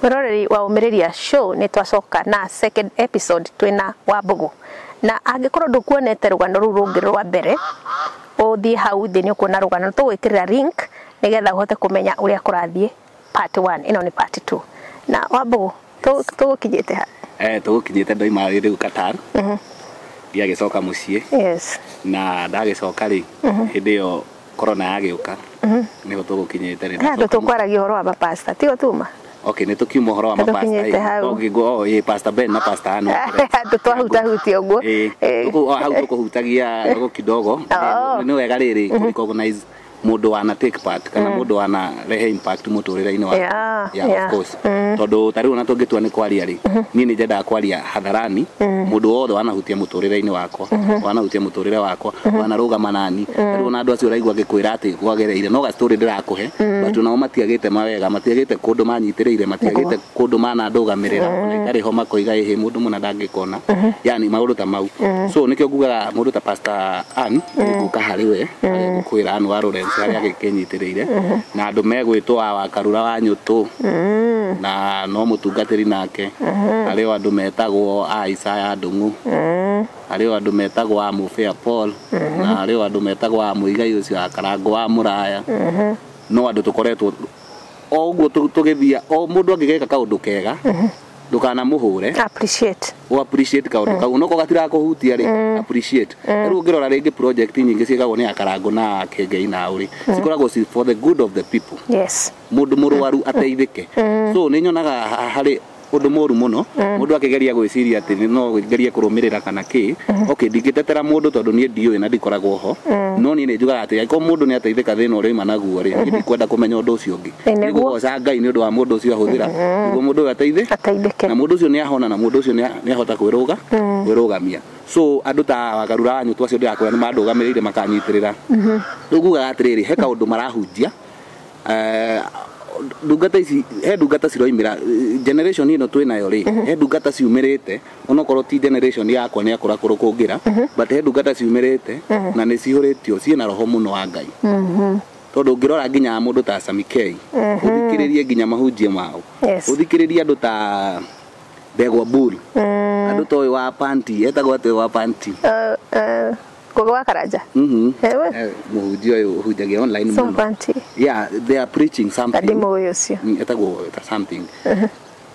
Mwiroreri wa Ũmĩrĩria Show, nĩ twacoka na second episode twĩna Wambũgũ, na angĩkorwo ndũkuonete rũgano rũu rũngĩ rwa mbere, ũthiĩ hau thĩ, nĩ ũkuona rũgano, tũgwĩkĩrĩra link nĩgetha ũhote kũmenya ũrĩa kũrathiĩ. Part 1, ĩno nĩ part 2. Na Wambũgũ, tũgũkinyĩte ha? Tũgũkinyĩte ndoima rĩu Qatar, ndiagĩcoka mũciĩ. Na ndagĩcoka rĩ, hĩndĩ ĩyo corona yagĩũka, nĩho tũgũkinyĩte rĩ. Handũ tũkwaragia ũhoro wa mapasta, tigo tuma? Okay, nĩ tũkiuma ũhoro wa mapasta. Tũkinyĩte hau. Oh, ĩ Pastor Ben na Pastor Ann. Handũ twahutahutia ũguo. Hau tũkũhutagia rogo kidogo. Nĩ wega rĩrĩ kũ recognize mũndũ wana take part kana mũndũ wana rehe impact mũtũrĩre-inĩ wake. Yeah, of course, tondũ ta rĩu ona tũngĩtua nĩ kwaria rĩ, niĩ nĩ nyendaga kwaria hadharani mũndũ wothe wanahutia mũtũrĩre-inĩ wakwa, wanahutia mũtũrĩre wakwa, wanarũgama nani. Ta rĩu ona andũ acio ũraigua ngĩkwĩra atĩ kwagereire no ga story ndĩrakũhe, but onao matiagĩte mawega, matiagĩte kũndũ manyitĩrĩire, matiagĩte kũndũ manandũgamĩrĩra, ona itarĩ ho makoiga ĩhĩ mũndũ mũna ndangĩkona, yani maũndũ ta mau. So nĩkĩo ngugaga mũndũ ta Pastor Ann ngũka harĩ we, harĩa ngũkwĩra Ann wa Lawrence, harĩa agĩkĩnyitĩrĩire na andũ megwĩtwo wa Wakarura wa Nyũtũ, na no mũtungatĩri nake. Harĩ o andũ metagwo a Isaya Ndung'u, harĩ o andũ metagwo a Mũbĩa Paul, na harĩ o andũ metagwo a Mũigai ũcio wa Karango wa Mũraya. No andũ tũkoretwo o ũguo tũgĩthia o mũndũ angĩgeka kaũndũ kega, ndũkanamũhũre. Appreciate. O appreciate kaũndũ kau no ko gatirakũhutia rĩ, appreciate. Rĩu ũngĩrora rĩngĩ, project nyingĩ ciĩkagwo nĩ akarango na kengei na ũrĩ cikoragwo ci for the good of the people, mũndũ mũrwaru ateithĩke. So nĩ nyonaga harĩ ũndũ mũru mũno mũndũ akĩgeria gwĩciria atĩ no ngerie kũrũmĩrĩra kana kĩ. Okay, ndingĩtetera mũndũ tondũ niĩ ndiũĩ na ndikoragwo ho, no niĩ nĩ njugaga atĩ angĩkorwo mũndũ nĩ ateithĩka thĩna ũrĩa oima naguo rĩ, niĩ ndikwenda kũmenya ũndũ ũcio ũngĩ. Nĩguo. Nĩ ngũgoca Ngai nĩ ũndũ wa mũndũ ũcio ahũthĩra nĩguo mũndũ ũyũ ateithĩ ateithĩke. Na mũndũ ũcio nĩ ahona, na mũndũ ũcio nĩ ahota kwĩrũgamia. So andũ ta Wagarura wa Nyũtũ acio ndĩrakwĩra nĩ mandũgamĩrĩire, makanyitĩrĩra. Rĩu ngugaga atĩrĩrĩ, he kaũndũ marahunjia, ndungata ici, he ndungata ciroimĩra generation ĩno twĩ nayo rĩ, he ndungata ciumĩrĩte, onokorwo ti generation yakwa, nĩ akũra kũrũ kũngĩra, but he ndungata ciumĩrĩte na nĩ cihũrĩtio ciĩna roho mũno wa Ngai, tondũ ũngĩrora nginya mũndũ ta Sami K, ũthikĩrĩrie nginya mahunjio mao, ũthikĩrĩrie andũ ta Ndegwa Bull, andũ ta ũyũ wa panti, etagwo atĩ wa panti? Ngũgĩ wa Karanja. Ewe. Mũhunjia ũyũ ũhunjagia online so mũno. Panti. Yeah, they are preaching something. Ndimũĩ ũcio. Etagwo ta something,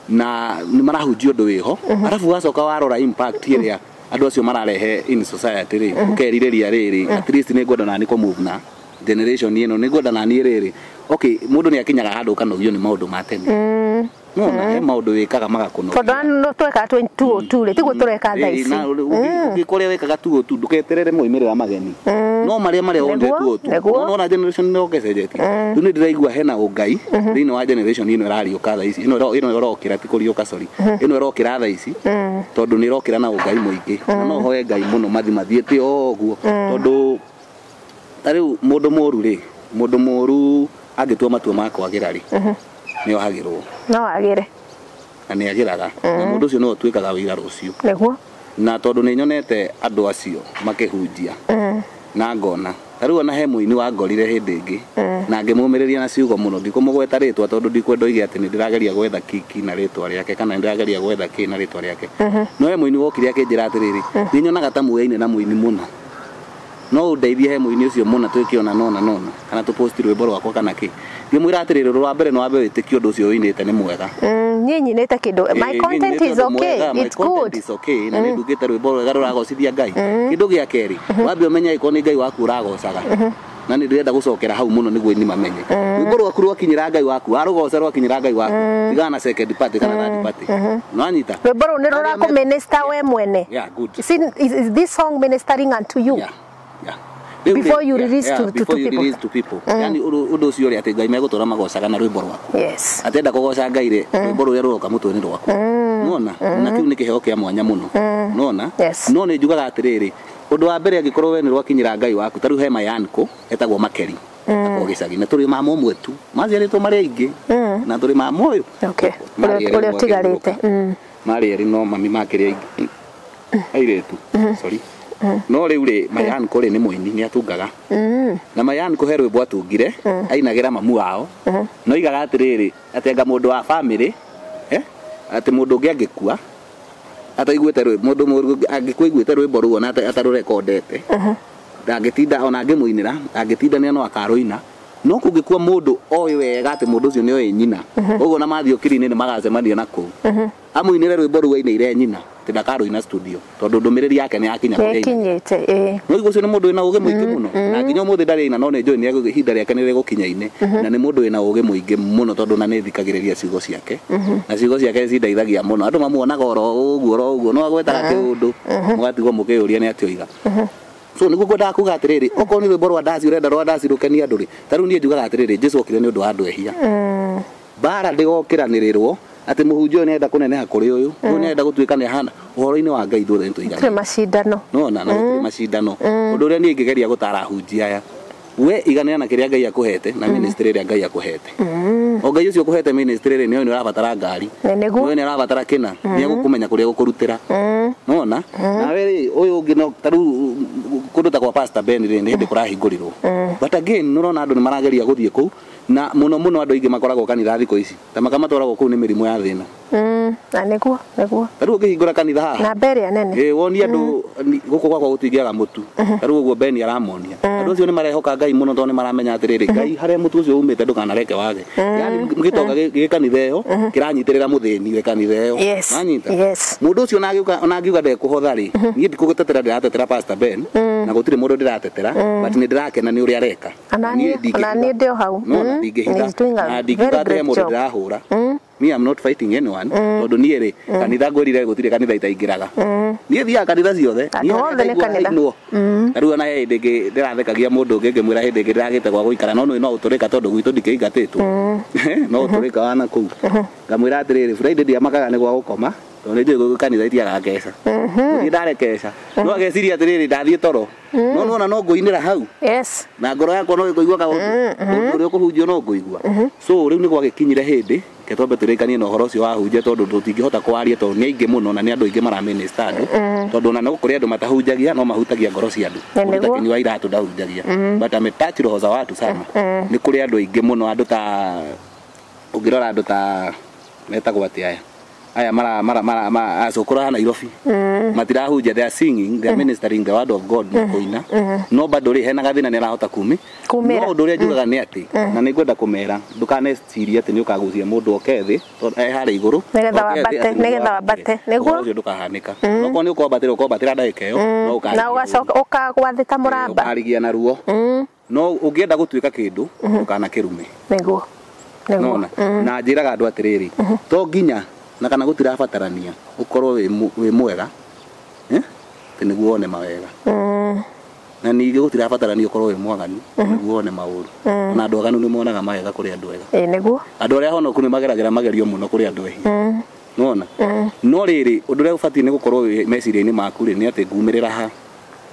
na nĩ marahunjia ũndũ wĩho, arabu wacoka warora impact ĩrĩa andũ acio mararehe in society rĩ, ũkerirĩria rĩrĩ, at least nĩ ngwenda nani kũ move na generation ĩno, nĩ ngwenda nani rĩrĩ. Okay, mũndũ nĩ akinyaga handũ ũkanogio nĩ maũndũ ma tene. Nona he maũndũ wĩkaga magakũnogia. Tondũ no twekaga 202 rĩ, tiguo tũreka thaa ici. Na ũngĩkorĩa wĩkaga tuo tu, ndũketerere moimĩrĩra mageni, no marĩa wonire tuo tu. Nona generation nĩ ũgĩcenjetie. Rĩu nĩ ndĩraigua hena ũngai thĩinĩ wa generation ĩno ĩrariũka thaa ici, ĩno ĩrokĩra, ti kũriũka, sorry, ĩno ĩrokĩra thaa ici, tondũ nĩ ĩrokĩra na ũngai mũingĩ, na no hoe Ngai mũno mathi mathiĩte o ũguo, tondũ ta rĩu mũndũ mũru rĩ, mũndũ mũru angĩtua matua ma kwagĩra rĩ, nĩ ohagĩrwo. No agĩre. Na nĩ agĩraga, na mũndũ ũcio nĩwe ũtuĩkaga wĩira rũciũ. Na tondũ nĩ nyonete andũ acio makĩhunjia na ngona ta rĩu ona he mũini wangorire hĩndĩ ĩngĩ na ngĩmũmĩrĩria na ciugo mũno, ndikũmũgweta rĩtwa tondũ ndikwenda oige atĩ nĩ ndĩrageria gwetha kiki na rĩtwa rĩake kana nĩ ndĩrageria gwetha kĩ na rĩtwa rĩake, no he mũini wokire akĩnjĩra atĩrĩrĩ, nĩ nyonaga ta muoyaine na mũini mũna, no ũndeithie he mũini ũcio mũna twĩke ona nona nona kana tũposti rwĩmbo rwakwa kana kĩ. Ngĩmwĩra atĩrĩrĩ, ũndũ wa mbere nĩ wambe wĩtĩkie ũndũ ũcio ũinĩte nĩ mwega. Niĩ nyinĩte kĩndũ, my content is okay, my it's content good. Is okay, na nĩ ndugĩte rwĩmbo rwega rũragocithia Ngai. Kĩndũ gĩa kerĩ, wambe ũmenye angĩkorwo nĩ Ngai waku ũragocaga, na nĩ ndĩrenda gũcokera hau mũno nĩguo ini mamenye rwĩmbo rwaku rwakinyĩra Ngai waku, warũgoca rwakinyĩra Ngai waku, tigana na second party kana third party, nĩwanyita? Rwĩmbo rũu nĩ rũrakũminister we mwene. Yeah, good. See, is this song ministering unto you? Yeah. Before you release before to you people. Release to people. Yani ũndũ ũcio ũrĩa atĩ Ngai megũtũra magocaga na rwĩmbo rwaku, atenda kũgoca Ngai rĩ, rwĩmbo rũrĩa rũroka mũtwe-inĩ rwaku, nona na kĩu nĩ kĩheo kĩa mwanya mũno, nona. No nĩ njugaga atĩrĩrĩ, ũndũ wa mbere, angĩkorwo we nĩ rwakinyĩra Ngai waku, ta rĩu he mayanko etagwo Makeri, akoragwo gĩcagi, na tũrĩ mama ũmwe tu, maciarĩtwo marĩ aingĩ na tũrĩ mama ũyũ. Marĩ Ũrĩa erĩ ũrĩa ũguo ũtigarĩte. akĩhurũka. Marĩ erĩ, no mami makĩrĩ aingĩ airĩtu, sorry. No rĩu rĩ, mayanko rĩ, nĩ mũini, nĩ atungaga, na mayanko he rwĩmbo atungire ainagĩra mamu wao, no igaga atĩrĩrĩ, atĩ anga mũndũ wa family Atĩ mũndũ ũngĩ angĩkua ataiguĩte rwĩmbo, mũndũ angĩkũiguĩte rwĩmbo rũu ona atarũrekondete, ndangĩtinda ona angĩmũinĩra, angĩtindania no akarũina. No kũngĩkua mũndũ oĩ wega atĩ mũndũ ũcio nĩoĩ nyina, ũguo na mathiĩ ũkiri-inĩ nĩmagacemania na kũu, amũinĩre rwĩmbo rũu ainĩire nyina, atĩ ndakarũina studio tondũ ndũmĩrĩri yake nĩ yakinya kũrĩa ĩkinyĩte. Ĩĩ. No ũcio nĩ mũndũ wĩna ũgĩ mũingĩ mũno, na nginya ũmũthĩ ndarĩ aina, no nĩ njũĩ nĩ ihinda rĩake nĩ rĩgũkinya-inĩ, na nĩ mũndũ wĩna ũgĩ mũingĩ mũno tondũ na nĩ thikagĩrĩria ciugo ciake, na ciugo ciake cindeithagia mũno. Andũ mamuonaga oro ũguo no agwetaga kĩũndũ, mũgatigwo mũkĩyũria nĩ atĩa oiga. So nĩguo ngwendaga kuga atĩrĩrĩ, okorwo nĩ rwĩmbo rwa ndaci ũrenda rwa ndaci rũkenie andũ rĩ, ta rĩu niĩ njugaga atĩrĩrĩ, Jesũ okire nĩ ũndũ wa andũ ehia. Mbara ndĩgokĩranĩrĩrwo atĩ mũhunjia ũyũ nĩarenda kũneneha kũrĩ ũyũ, ũyũ nĩarenda gũtuĩka nĩ ahana. Ũhoro-inĩ wa Ngai ithuothe nĩtũiganĩire. Gũtirĩ macindano. Nĩwona, na gũtirĩ macindano. Ũndũ ũrĩa niĩ ingĩgeria gũtara ahunjia aya, we iganĩra na kĩrĩa Ngai akũhete na ministry ĩrĩa Ngai akũhete. O Ngai ũcio ũkũhete ministry rĩ, nĩoĩ nĩ ũrabatara ngari, nĩoĩ nĩ ũrabatara kĩna, nĩ egũkũmenya kũrĩa egũkũrutĩra. Nĩwona? Nawe rĩ, ũyũ ũngĩ no ta rĩu kũndũ ta kwa Pastor Ben rĩ, nĩ hĩndĩ kũrahingũrirwo. But again, nĩ ũrona andũ nĩ marageria gũthiĩ kũu, na mũno mũno andũ aingĩ makoragwo kanitha thikũ ici, ta makamatwaragwo kũu nĩ mĩrimũ ya thĩna. Na nĩguo, nĩguo. Ta rĩu ũngĩhingũra kanitha haha, na mbere ĩrĩa nene. Ĩĩ, wonie andũ gũkũ gwakwa gũtingĩaga mũtu. Ta rĩu ũguo Ben aramonia. Andũ acio nĩ marehoka Ngai mũno tondũ nĩ maramenya atĩrĩrĩ, Ngai harĩa mũtu ũcio umĩte ndũkanareke wage. Yaani gĩtonga gĩ kanitha ĩyo kĩranyitĩrĩra mũthĩni we kanitha ĩyo. Wanyita? Mũndũ ũcio ona angiuga ndekũhotha rĩ, niĩ ndikũgũtetera, ndĩratetera Pastor Ben, na gũtirĩ mũndũ ndĩratetera, but nĩ ndĩrakena nĩ ũrĩa areka. Ona niĩ ndĩ o hau. No, na ndingĩhitha. Na ndingiuga atĩ he mũndũ ndĩrahũra. Me, I'm not fighting anyone. Tondũ niĩ rĩ, kanitha ngwĩrire gũtirĩ kanitha itaingĩraga. Niĩ thiaga kanitha ciothe. Andũ othe nĩ kanitha. Ta rĩu ona he hĩndĩ ĩngĩ ndĩrathekagia mũndũ ũngĩ ngĩmwĩra hĩndĩ ĩngĩ ndĩragĩte gwa gũikara, no nĩ no ũtũrĩka tondũ gwitũ ndikĩingatĩtwo. No ũtũrĩka wa na kũu. Ngamwĩra atĩrĩrĩ, Friday ndiamakaga nĩ gwa gũkoma, tondũ nĩ njũĩ gũkũ kanitha itiagaga keca. Gũthiĩ ndarekeca. No ageciria atĩrĩrĩ, ndathiĩ toro. No nĩwona no ngũinĩra hau. Na ngoro yakwa no ĩkũigua kaũndũ. Ũndũ ũrĩa ũkũhunjio no ngũigua. So rĩu nĩ gwagĩkinyire hĩndĩ, reke twambe tũrĩkanie na ũhoro ũcio wa ahunjia tondũ tũtingĩhota kwaria tondũ nĩ aingĩ mũno na nĩ andũ aingĩ maraminister andũ. Tondũ ona no kũrĩ andũ matahunjagia no mahutagia ngoro cia andũ. Mũndũ ta Kĩnyua Iratũ ndahunjagia. But ametouch roho za watu sana. Nĩ kũrĩ andũ aingĩ mũno, andũ ta ũngĩrora andũ ta metagwo atĩa aya? Aya mara mara mara ma acukura ha Nairobi. Matirahunjia, they are singing, they are ministering the word of God na kũina. No bado rĩ hena gathĩna nĩ arahota kumĩra. No ũndũ ũrĩa njugaga nĩ atĩ, na nĩ ngwenda kũmera, ndũkanecirie atĩ nĩ ũkagucia mũndũ oke thĩ, tondũ e harĩa igũrũ, Nĩgetha wambate, nĩgetha wambate. Nĩguo? Ũhoro ũcio ndũkahanĩka. Okorwo nĩ ũkwambatĩra, ũkwambatĩra ndagĩka ĩyo, no ũkarigia Na ũgacoka ũkagwa thĩ ta mũramba. Ũkarigia na ruo. No ũngĩenda gũtuĩka kĩndũ, ndũkanakĩrume. Nĩguo. Nĩguo. Nona. Na njĩraga andũ atĩrĩrĩ, to nginya na kana gũtirabatarania ũkorwo wĩ mwega, atĩ nĩguo wone mawega. Na ningĩ gũtirabatarania ũkorwo wĩ mwaganu nĩguo wone maũru. Na andũ aganu nĩ monaga mawega kũrĩ andũ ega. Ĩĩ, nĩguo. Andũ arĩa honoku nĩ mageragĩra magerio mũno kũrĩ andũ ehia. Nĩwona? No rĩrĩ, ũndũ ũrĩa ũbatiĩ nĩ gũkorwo wĩ meciria-inĩ maku rĩ, nĩ atĩ ngumĩrĩra ha,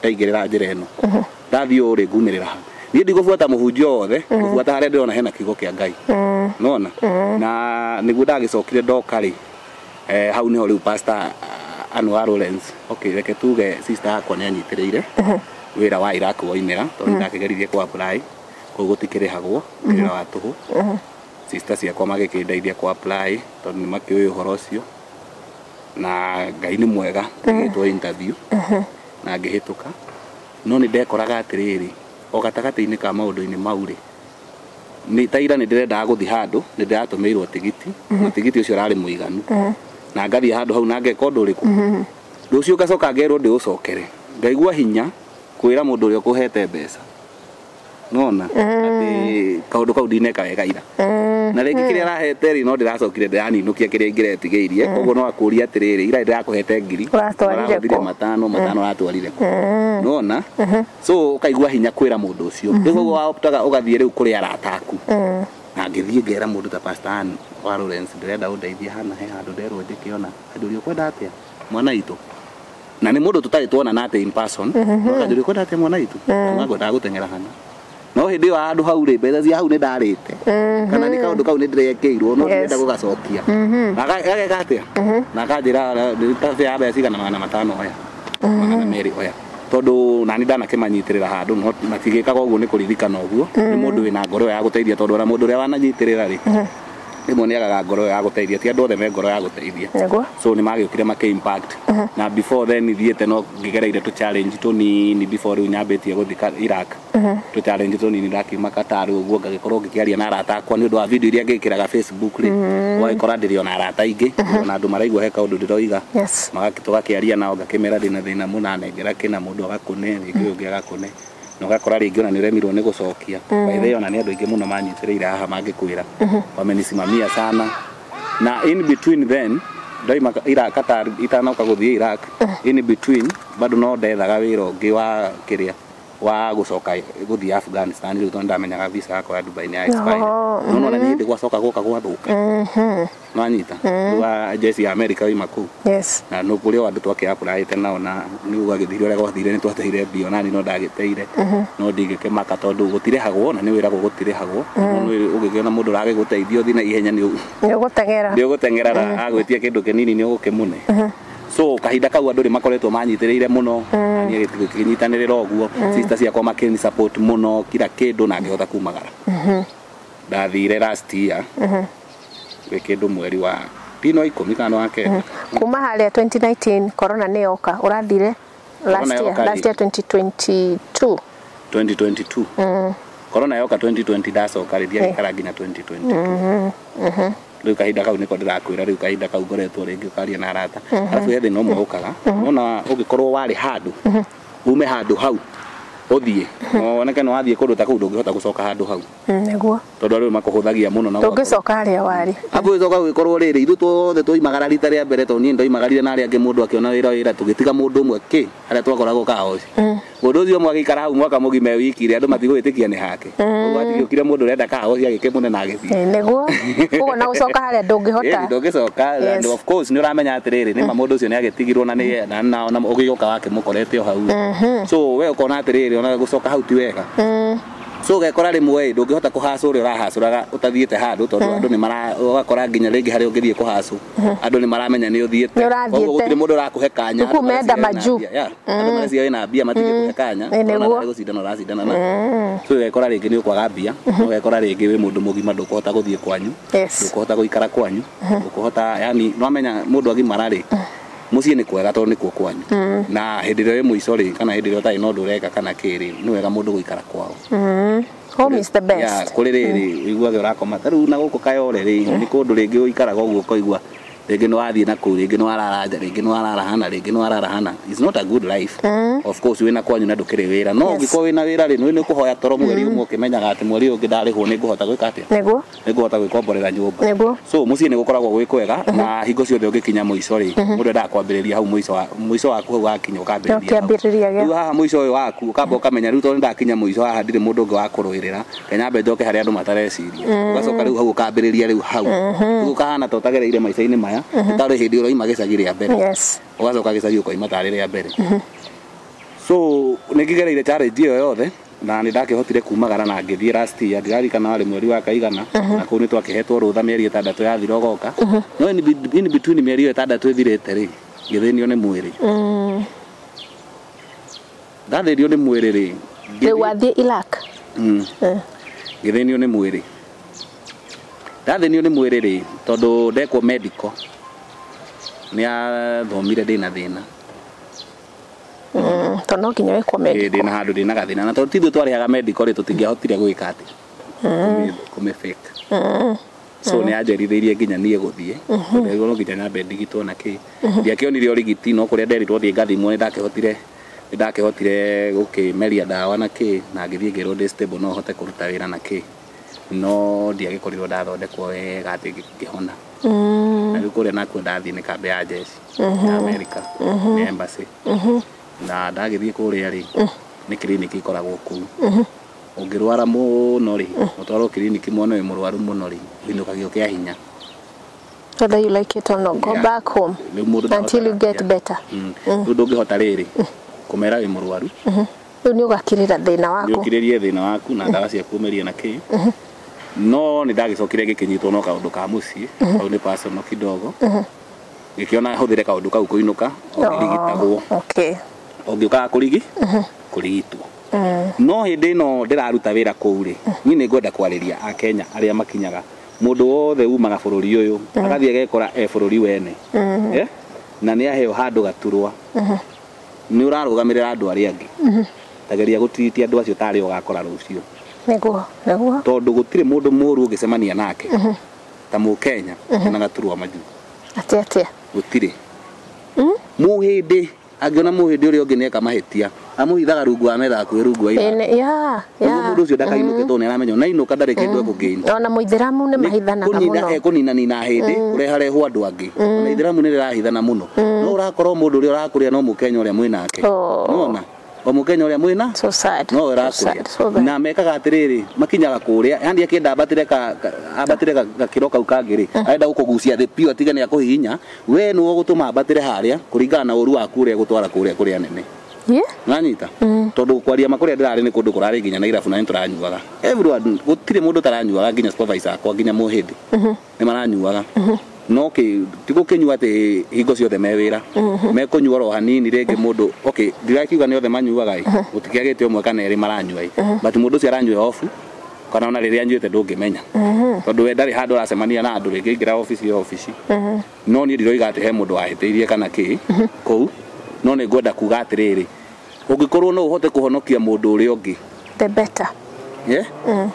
ndaingĩrĩra njĩra ĩno. Ndathiĩ ũũ rĩ, ngumĩrĩra ha. Niĩ ndigũbuata mũhunjia wothe, ngũbuata harĩa ndĩrona hena kiugo kĩa Ngai. Nĩwona? Na nĩguo ndagĩcokire ndoka rĩ, hau nĩho rĩu Pastor Anwar Lawrence, okay, reke tuge sister yakwa nĩ anyitĩrĩire wĩra wa Iraq woimĩra, tondũ ndakĩgeririe kũ apply, kũu gũtikĩrĩhagwo, wĩra wa tũhũ. Sister ciakwa magĩkĩndeithia kũ apply, tondũ nĩ makĩũĩ ũhoro ũcio. Na Ngai nĩ mwega, ngĩgĩtwo interview, na ngĩhĩtũka. No nĩ ndekoraga atĩrĩrĩ, o gatagatĩ-inĩ ka maũndũ-inĩ mau rĩ, nĩ ta ira nĩ ndĩrendaga gũthiĩ handũ, nĩ ndĩratũmĩirwo tigiti, na tigiti ũcio ũrarĩ mũiganu. Na ngathiĩ handũ hau na ngeka ũndũ ũrĩkũ. Rũciũ ngacoka ngerwo ndĩũcokere. Ngaigua hinya kwĩra mũndũ ũrĩa ũkũhete mbeca. Nĩwona? Atĩ kaũndũ kau ndineka wega ira. Na rĩngĩ kĩrĩa arahete rĩ, no ndĩracokire ndĩraninũkia kĩrĩa ingĩretigĩirie. Koguo no akũrie atĩrĩrĩ, ira ndĩrakũhete ngiri, Ũratwarire ũrahũthire kũ? matano, matano ũratwarire kũ? Nĩwona? So ũkaigua hinya kwĩra mũndũ ũcio. Rĩu koguo waoptaga ũgathiĩ rĩu kũrĩ arata aku. Na ngĩthiĩ ngera mũndũ ta Pastor Ann wa Lawrence, ndĩrenda ũndeithie hana he handũ nderwo njĩke ona. Anjũria ũkwenda atĩa mwana witũ? Na nĩ mũndũ tũtarĩ tuonana atĩ in person. No akanjũria ũkwenda atĩa mwana witũ? Na ngwendaga gũteng'era hana. No hĩndĩ ĩyo handũ hau rĩ, mbeca cia hau nĩ ndarĩte. Kana nĩ kaũndũ kau nĩ ndĩrekĩirwo, no ndĩrenda gũgacokia. Na ageka atĩa? Na akanjĩra, nĩ ta ya mbeca cigana 500 oya. 200 oya. Tondũ nani ndanakĩmanyitĩrĩra handũ, no matigĩkaga ũguo nĩ kũririkana ũguo. Nĩ mũndũ wĩna ngoro ya gũteithia, tondũ ona mũndũ ũrĩa wananyitĩrĩra rĩ, Rĩmwe nĩ agaga ngoro ya gũteithia, ti andũ othe me ngoro ya gũteithia. So nĩ magĩũkire makĩ impact. Na before then thiĩte no ngĩgereire tũ challenge tũnini before rĩu nyambĩtie gũthiĩ Iraq. Tũ challenge tũnini ndakiuma Qatar ũguo ngagĩkorwo ngĩkĩaria na arata akwa nĩ ũndũ wa video iria ngĩkĩraga Facebook rĩ. Ũgagĩkora ndĩrĩ ona arata aingĩ, ona andũ maraigua he kaũndũ ndĩroiga. Tũgakĩaria nao ngakĩmera ndĩna thĩna mũna nengera kĩna mũndũ agakũne, rĩngĩ ũyũ ũngĩ agakũne. Na ũgakora rĩngĩ ona nĩ ũremirwo nĩ gũcokia. By the way ona nĩ andũ aingĩ mũno manyitĩrĩire haha mangĩkwĩra. Wamenisimamia sana. Na in between then ndaima Iraq Qatar itanoka gũthiĩ Iraq, in between bado no ndethaga wĩra ũngĩ wa kĩrĩa wa gũcoka gũthiĩ Afghanistan rĩu tondũ ndamenyaga visa yakwa ya Dubai nĩ ya expire. No nona nĩ hĩndĩ gwacoka gũka gwathũka. Nwanyita rĩu jeshi ya America yoima kũu. Na no kũrĩ o andũ twakĩ apply nao na nĩ gwagĩthire ũrĩa gwathire nĩ twateire mbia ona niĩ no ndagĩteire. No ndingĩkĩmaka tondũ gũtirĩhagwo na nĩ wĩragwo gũtirĩhagwo. No ũngĩkĩona mũndũ ũragĩgũteithia ũthiĩ na ihenya nĩ ũgũteng'era. Nĩ ũgũteng'era na agwĩtia kĩndũ kĩnini nĩ ũgũkĩmũne. So kahinda kau andũ nĩ makoretwo manyitĩrĩire mũno, na niĩ gĩtinyitanĩrĩra ũguo. Sister ciakwa makĩni support mũno kila kĩndũ na ngĩhota kumagara. Ndathire last year. Gwĩ kĩndũ mweri wa pino 10 kana wa kenda. Kuma harĩa 2019 corona nĩ yoka, ũrathire last year 2022. 2022. Corona yoka 2020 ndacoka rĩ ndiagĩikara nginya 2022. Rĩu kahinda kau nĩko ndĩrakwĩra, rĩu kahinda kau ngoretwo rĩngĩ ũkaria na arata. Arabu he thĩna ũmwe ũkaga, wona ũngĩkorwo warĩ handũ, ume handũ hau ũthiĩ, woneke nĩ wathiĩ kũndũ ta kũu ndũngĩhota gũcoka handũ hau. Nĩguo. Tondũ rĩu makũhũthagia mũno na ndũngĩcoka harĩa warĩ. Arabu ũgĩcoka gũgĩkorwo rĩrĩ, ithuĩ tuothe twoimagara rita rĩa mbere tondũ niĩ ndoimagarire na arĩa angĩ mũndũ akĩona wĩra tũgĩtiga mũndũ ũmwe kĩ harĩa twakoragwo kahoci. Mũndũ ũcio ũmwe agĩikara hau mwaka mũgima e wiki rĩ, andũ matigũgĩtĩkia nĩ hake. Ũguo hatigĩũkire mũndũ ũrenda kahoci agĩkĩmũne na agĩthiĩ. Nĩguo. Ũguo na gũcoka harĩa ndũngĩhota. Ndũngĩcoka. And of course nĩ ũramenya atĩrĩrĩ, nĩma mũndũ ũcio nĩ agĩtigirwo na nĩ na ũgĩũka wakĩmũkorete o hau. So we ũkona atĩrĩrĩ, ona gũcoka hau ti wega. So ũgekora rĩmwe ndũngĩhota kũhacũ ũrĩa ũrahacũraga ũtathiĩte handũ tondũ andũ nĩ mara ũgakora nginya rĩngĩ harĩa ũngĩthiĩ kũhacũ andũ nĩ maramenya nĩ ũthiĩte. Koguo gũtirĩ mũndũ ũrakũhe kanya. Menda majuu. Andũ mareciria wĩna mbia matingĩkũhe kanya. Nĩ gũcindana ũracindana na. So ũgekora rĩngĩ nĩ ũkwaga mbia, ũgekora rĩngĩ wĩ mũndũ mũgima ndũkũhota gũthiĩ kwanyu, ndũkũhota gũikara kwanyu, ndũkũhota yani nĩwamenya mũndũ agimara rĩ mũciĩ nĩ kwega tondũ nĩkuo kwanyu. Na hĩndĩ ĩrĩa wĩ mũico rĩ kana hĩndĩ ĩrĩa ũtarĩ na ũndũ ũreka kana kĩ rĩ, nĩ wega mũndũ gũikara kwao. Home is the best. Kũrĩ rĩrĩ ũiguage ũrakoma ta rĩu na gũkũ Kayole rĩ nĩ kũndũ rĩngĩ ũikaraga ũguo ũkoigua rĩngĩ nĩ wathiĩ na kũu, rĩngĩ nĩ warara nja, rĩngĩ nĩ warara hana, rĩngĩ nĩ warara hana. It's not a good life. Of course wĩna kwanyu na ndũkĩrĩ wĩra, no ũngĩkorwo wĩna wĩra rĩ nĩ ũkũhoya toro mweri ũmwe ũkĩmenyaga atĩ mweri ũyũ ũngĩ ndarĩhwo nĩ ngũhota gwĩka atĩa. Nĩguo. Nĩ ngũhota gwĩkomborera nyũmba. Nĩguo. So mũciĩ nĩ gũkoragwo gwĩ kwega na hingo ciothe ũngĩkinya mũico rĩ mũndũ endaga kwambĩrĩria hau mũico waku hau wakinya ũkambĩrĩria. Rĩu haha mũico ũyũ waku ũkamba ũkamenya rĩu tondũ nĩndakinya mũico haha ndirĩ mũndũ ũngĩ wa kũrũĩrĩra, reke nyambe njoke harĩa andũ matareciria. Ũgacoka rĩu hau ũkambĩrĩria rĩu hau. Rĩu ũkahana ta ũtagereire maica-inĩ maya, tarĩ hĩndĩ ũroima gĩcagi rĩa mbere. Ũgacoka gĩcagi ũkoima tarĩ rĩa mbere. So nĩ ngĩgereire challenge ĩyo yothe na nĩ ndakĩhotire kumagara na ngĩthiĩ last year, ndiririkana warĩ mweri wa kaigana, na kũu nĩ twakĩhetwo rũtha mĩeri 6 yathira ũgoka. No in between mĩeri ĩyo 6 ĩthirĩte rĩ, ngĩthĩnio nĩ mwĩrĩ. Ndathĩnio nĩ mwĩrĩ rĩ, rĩu wathiĩ Iraq. Ngĩthĩnio nĩ mwĩrĩ. Ndathĩnio nĩ mwĩrĩ rĩ, tondũ ndekwo medical nĩ athomire ndĩna thĩna. Tondũ no nginya wĩkwo medical. Ndĩna handũ ndĩna gathĩna na tondũ ti ithuĩ twarĩhaga medical rĩ tũtingĩahotire gwĩka atĩ kũmĩ fake. So nĩ anjerithĩirie nginya niĩ gũthiĩ, tondũ no nginya nyambe ndigitwo na kĩ. Ndiakĩonire ũrigiti no kũrĩa nderirwo thiĩ ngathimwo nĩ ndakĩhotire gũkĩmeria ndawa na kĩ na ngĩthiĩ ngĩrwo ndĩ stable no hote kũruta wĩra na kĩ. No ndiagĩkorirwo ndathondekwo wega atĩ ngĩhona. Na rĩu kũrĩa nakuo ndathiĩ nĩ kambĩ ya jeshi ya America, nĩ embassy. Na ndagĩthiĩ kũrĩa rĩ nĩ kiriniki ikoragwo kũu. Ũngĩrwara mũno rĩ, ũtwarwo kiriniki mone wĩ mũrwaru mũno rĩ, ũinũkagio kĩa hinya. Whether you like it or not, go back home until you get better. Rĩu ndũngĩhota rĩrĩ kũmera wĩ mũrwaru. Rĩu nĩ ũgakirĩra thĩna waku. Nĩ ũkirĩrie thĩna waku na ndawa cia kũmeria na kĩ. No nĩ ndagĩcokire gĩkĩnyitwo no kaũndũ ka mũciĩ, kau nĩ personal kidogo. Gĩkĩona hũthĩre kaũndũ kau kũinũka, ũngĩrigitagwo. Ũngĩũkaga kũrigitwo. No hĩndĩ ĩno ndĩraruta wĩra kũu rĩ, niĩ nĩ ngwenda kwarĩria Akenya arĩa makinyaga Mũndũ wothe umaga bũrũri ũyũ agathiĩ agekora e bũrũri wene. Na nĩ aheo handũ gaturwa. Nĩ ũrarũgamĩrĩra andũ arĩa angĩ. Tageria gũtiritia andũ acio tarĩ ũgakora rũciũ. Nĩguo, nĩguo. Tondũ gũtirĩ mũndũ mũru ũngĩcemania nake ta Mũkenya na gaturwa majuu. Atĩa atĩa? Gũtirĩ. Mũhĩndĩ angĩona mũhĩndĩ ũrĩa ũngĩ nĩeka mahĩtia amũhithaga rungu wa metha hakuhĩ rungu wa ithatũ. Nĩguo mũndũ ũcio ndakainũke tondũ nĩaramenya ona ainũka ndarĩ kĩndũ ekũgain. Ona mũithĩramu nĩ mahithanaga mũno. Ekũninanina hĩndĩ kũreharehwo andũ angĩ. Ona ithĩramu nĩ rĩrahithana mũno. No ũrakorwo mũndũ ũrĩa ũrakũrĩa no Mũkenya ũrĩa mwĩnake. Nĩwona? O Mũkenya ũrĩa mwĩna? So sad. No ũrakũrĩa. Na mekaga atĩrĩrĩ, makinyaga kũrĩa, yani akĩenda ambatĩre ka ambatĩre gakĩro kau kangĩ rĩ, arenda gũkũgucia thĩ piũ atige nĩ akũhihinya, we nĩwe ũgũtũma ambatĩre harĩa kũringana na ũru waku ũrĩa gũtwara kũrĩa kũrĩa nene. Nanyita? Tondũ kwaria makũrĩa ndĩrarĩ nĩ kũndũ kũrarĩ nginya na irabu na nĩ tũranyuaga. Everyone, gũtirĩ mũndũ ũtaranyuaga nginya supervisor akwa nginya mũhĩndĩ. Nĩ maranyuaga. No ti gũkĩnyua atĩ hingo ciothe me wĩra. Mekũnyua oro hanini rĩngĩ mũndũ, okay, ndirakiuga nĩ othe manyuaga ĩ, gũtikĩagĩte ũmwe kana erĩ maranyua ĩ. But mũndũ ũcio aranyua off kana ona rĩrĩa anyuĩte ndũngĩmenya. Tondũ we ndarĩ handũ aracemania na andũ rĩngĩ aingĩra obici o obici. No niĩ ndiroiga atĩ he mũndũ wahĩtĩirie kana kĩ kũu, no nĩ ngwenda kuga atĩrĩrĩ, ũngĩkorwo no ũhote kũhonokia mũndũ ũrĩa ũngĩ, the better.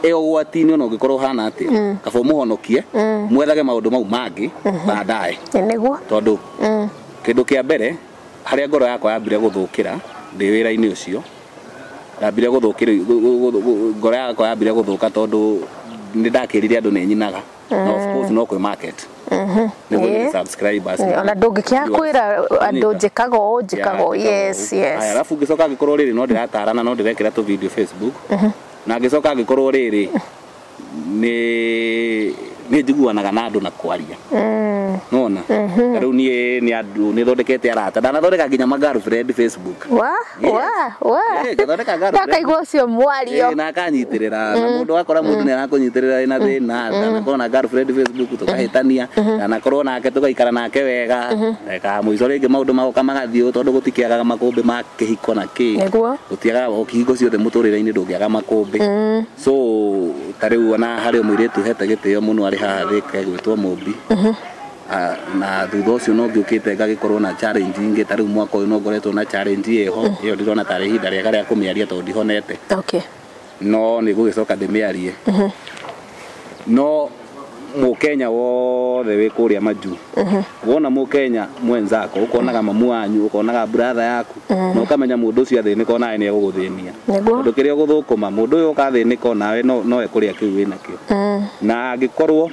Ĩyo ũgwati-inĩ ona ũngĩkorwo ũhana atĩa, kaba ũmũhonokie, mwethage maũndũ mau mangĩ baadaye. Nĩguo. Tondũ kĩndũ kĩa mbere harĩa ngoro yakwa yambire gũthũkĩra ndĩ wĩra-inĩ ũcio, yambire gũthũkĩra, ngoro yakwa yambire gũthũka tondũ nĩ ndakĩrire andũ nĩ nyinaga. Na of course no kwĩ market. Nĩguo subscribers. Ona ndũngĩkĩaga kwĩra andũ njĩkaga ũũ, njĩkaga ũũ. Yes, yes. Aya, arabu ngĩcoka ngĩkorwo rĩrĩ no ndĩratarana, no ndĩrekĩra tũ video Facebook. Na ngĩcoka ngĩkorwo rĩrĩ nĩ njiguanaga na andũ na kwaria. Nona? Rĩu niĩ nĩ andũ nĩ thondekete arata. Ndanathondeka nginya ma girlfriend Facebook. Wa? Wa? Wa? Ngathondeka girlfriend. Ndakaigua ũcio mwario. Na akanyitĩrĩra. Na mũndũ akora mũndũ nĩ arakũnyitĩrĩra ĩna thĩna. Ndanakorwo na girlfriend Facebook tũkahĩtania. Ndanakorwo nake tũgaikara nake wega. Ka mũico rĩngĩ maũndũ magoka magathiĩ tondũ gũtikĩagaga makũmbĩ ma kĩhiko na kĩ. Nĩguo. Gũtiagaga o kĩhiko ciothe mũtũrĩre-inĩ ndũngĩaga makũmbĩ. So ta rĩu ona harĩ mũirĩtu hete gĩtĩo mũno arĩ haha Thika egwĩtwo Mũmbi. Na thutha ũcio no ngĩũkĩte ngagĩkorwo na challenge ingĩ, ta rĩu mwaka ũyũ no ngoretwo na challenge ĩho, ĩyo ndĩrona tarĩ ihinda rĩega rĩa kũmĩaria tondũ ndihonete. No nĩ ngũgĩcoka ndĩmĩarie. No Mũkenya wothe wĩ kũrĩa majuu, wona Mũkenya mwenzako, ũkonaga mamu wanyu, ũkonaga brother yaku, na ũkamenya mũndũ ũcio athĩnĩka onawe nĩ egũgũthĩnia. Tondũ kĩrĩa ũgũthũkũma, mũndũ ũyũ ũkathĩnĩka onawe no ekũrĩa kĩu wĩnakĩo. Na angĩkorwo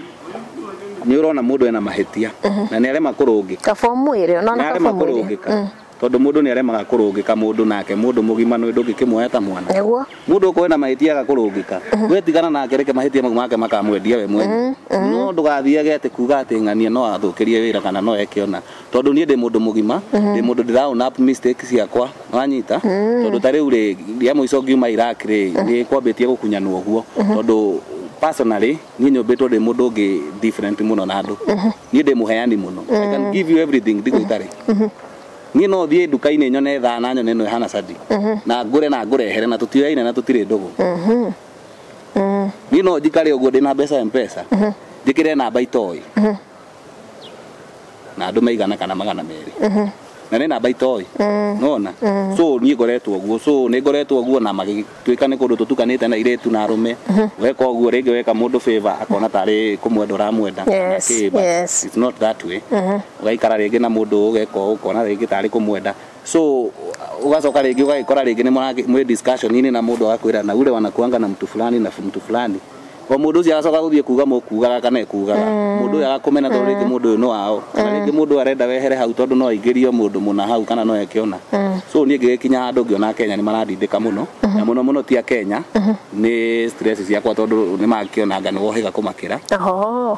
nĩ ũrona mũndũ ena mahĩtia na nĩ arema kũrũngĩka, kaba ũmwĩre, ona kaba ũmwĩre. Tondũ mũndũ nĩ aremaga kũrũngĩka, mũndũ nake mũndũ mũgima nĩ ndũngĩkĩmuoya ta mwana. Nĩguo. Mũndũ ũkorwo ena mahĩtia aga kũrũngĩka, we tigana nake, reke mahĩtia mau make makamwendia we mwene. No ndũgathiage atĩ kuga atĩ ng'ania no athũkĩrie wĩra kana no eke ona, tondũ niĩ ndĩ mũndũ mũgima, ndĩ mũndũ ndĩra own up mistake ciakwa, wanyita? Tondũ ta rĩu rĩ, rĩa mũico ngiuma Iraq rĩ, nĩ kwambĩtie gũkunyanwo ũguo, tondũ personally niĩ nyũmbĩtwo ndĩ mũndũ ũngĩ different mũno na andũ. Niĩ ndĩ mũheani mũno. I can give you everything ndigũ itarĩ. Niĩ no thiĩ nduka-inĩ nyone thaa na nyone ĩno ĩhana cadi, na ngũre na ngũrehere, na tũtioyaine na tũtirĩ ndũgũ. Niĩ no njikare ũguo ndĩna mbeca M-Pesa, njĩkĩre namba itoĩ, na andũ maigana kana 200, na nĩ namba itoĩ, nona? So niĩ ngoretwo ũguo, so nĩ ngoretwo ũguo na magĩtuĩka nĩ kũndũ tũtukanĩte na airĩtu na arũme. Weka ũguo rĩngĩ weka mũndũ favor akona tarĩ kũmwenda ũramwenda. Yes. It's not that way. Ũgaikara rĩngĩ na mũndũ ũgeka ũũ, ũkona rĩngĩ tarĩ kũmwenda. So ugacoka rĩngĩ ũgagĩkora rĩngĩ nĩ mwĩ discussion-inĩ na mũndũ agakwĩra na ule wanakuanga na mtu fulani na mtu fulani. O mũndũ ũcio agacoka gũthiĩ kuga mũkugaga kana ekugaga. Mũndũ ũyũ agakũmena tondũ rĩngĩ mũndũ ũyũ nĩ wao, kana rĩngĩ mũndũ arenda wehere hau tondũ no aingĩrio mũndũ mũna hau kana no eke ona. So niĩ ngĩgĩkinya handũ ngĩona Kenya nĩ marandindĩka mũno, na mũno mũno ti a Kenya, nĩ stress ciakwa tondũ nĩ makĩonanga nĩ wohĩga kũmakĩra.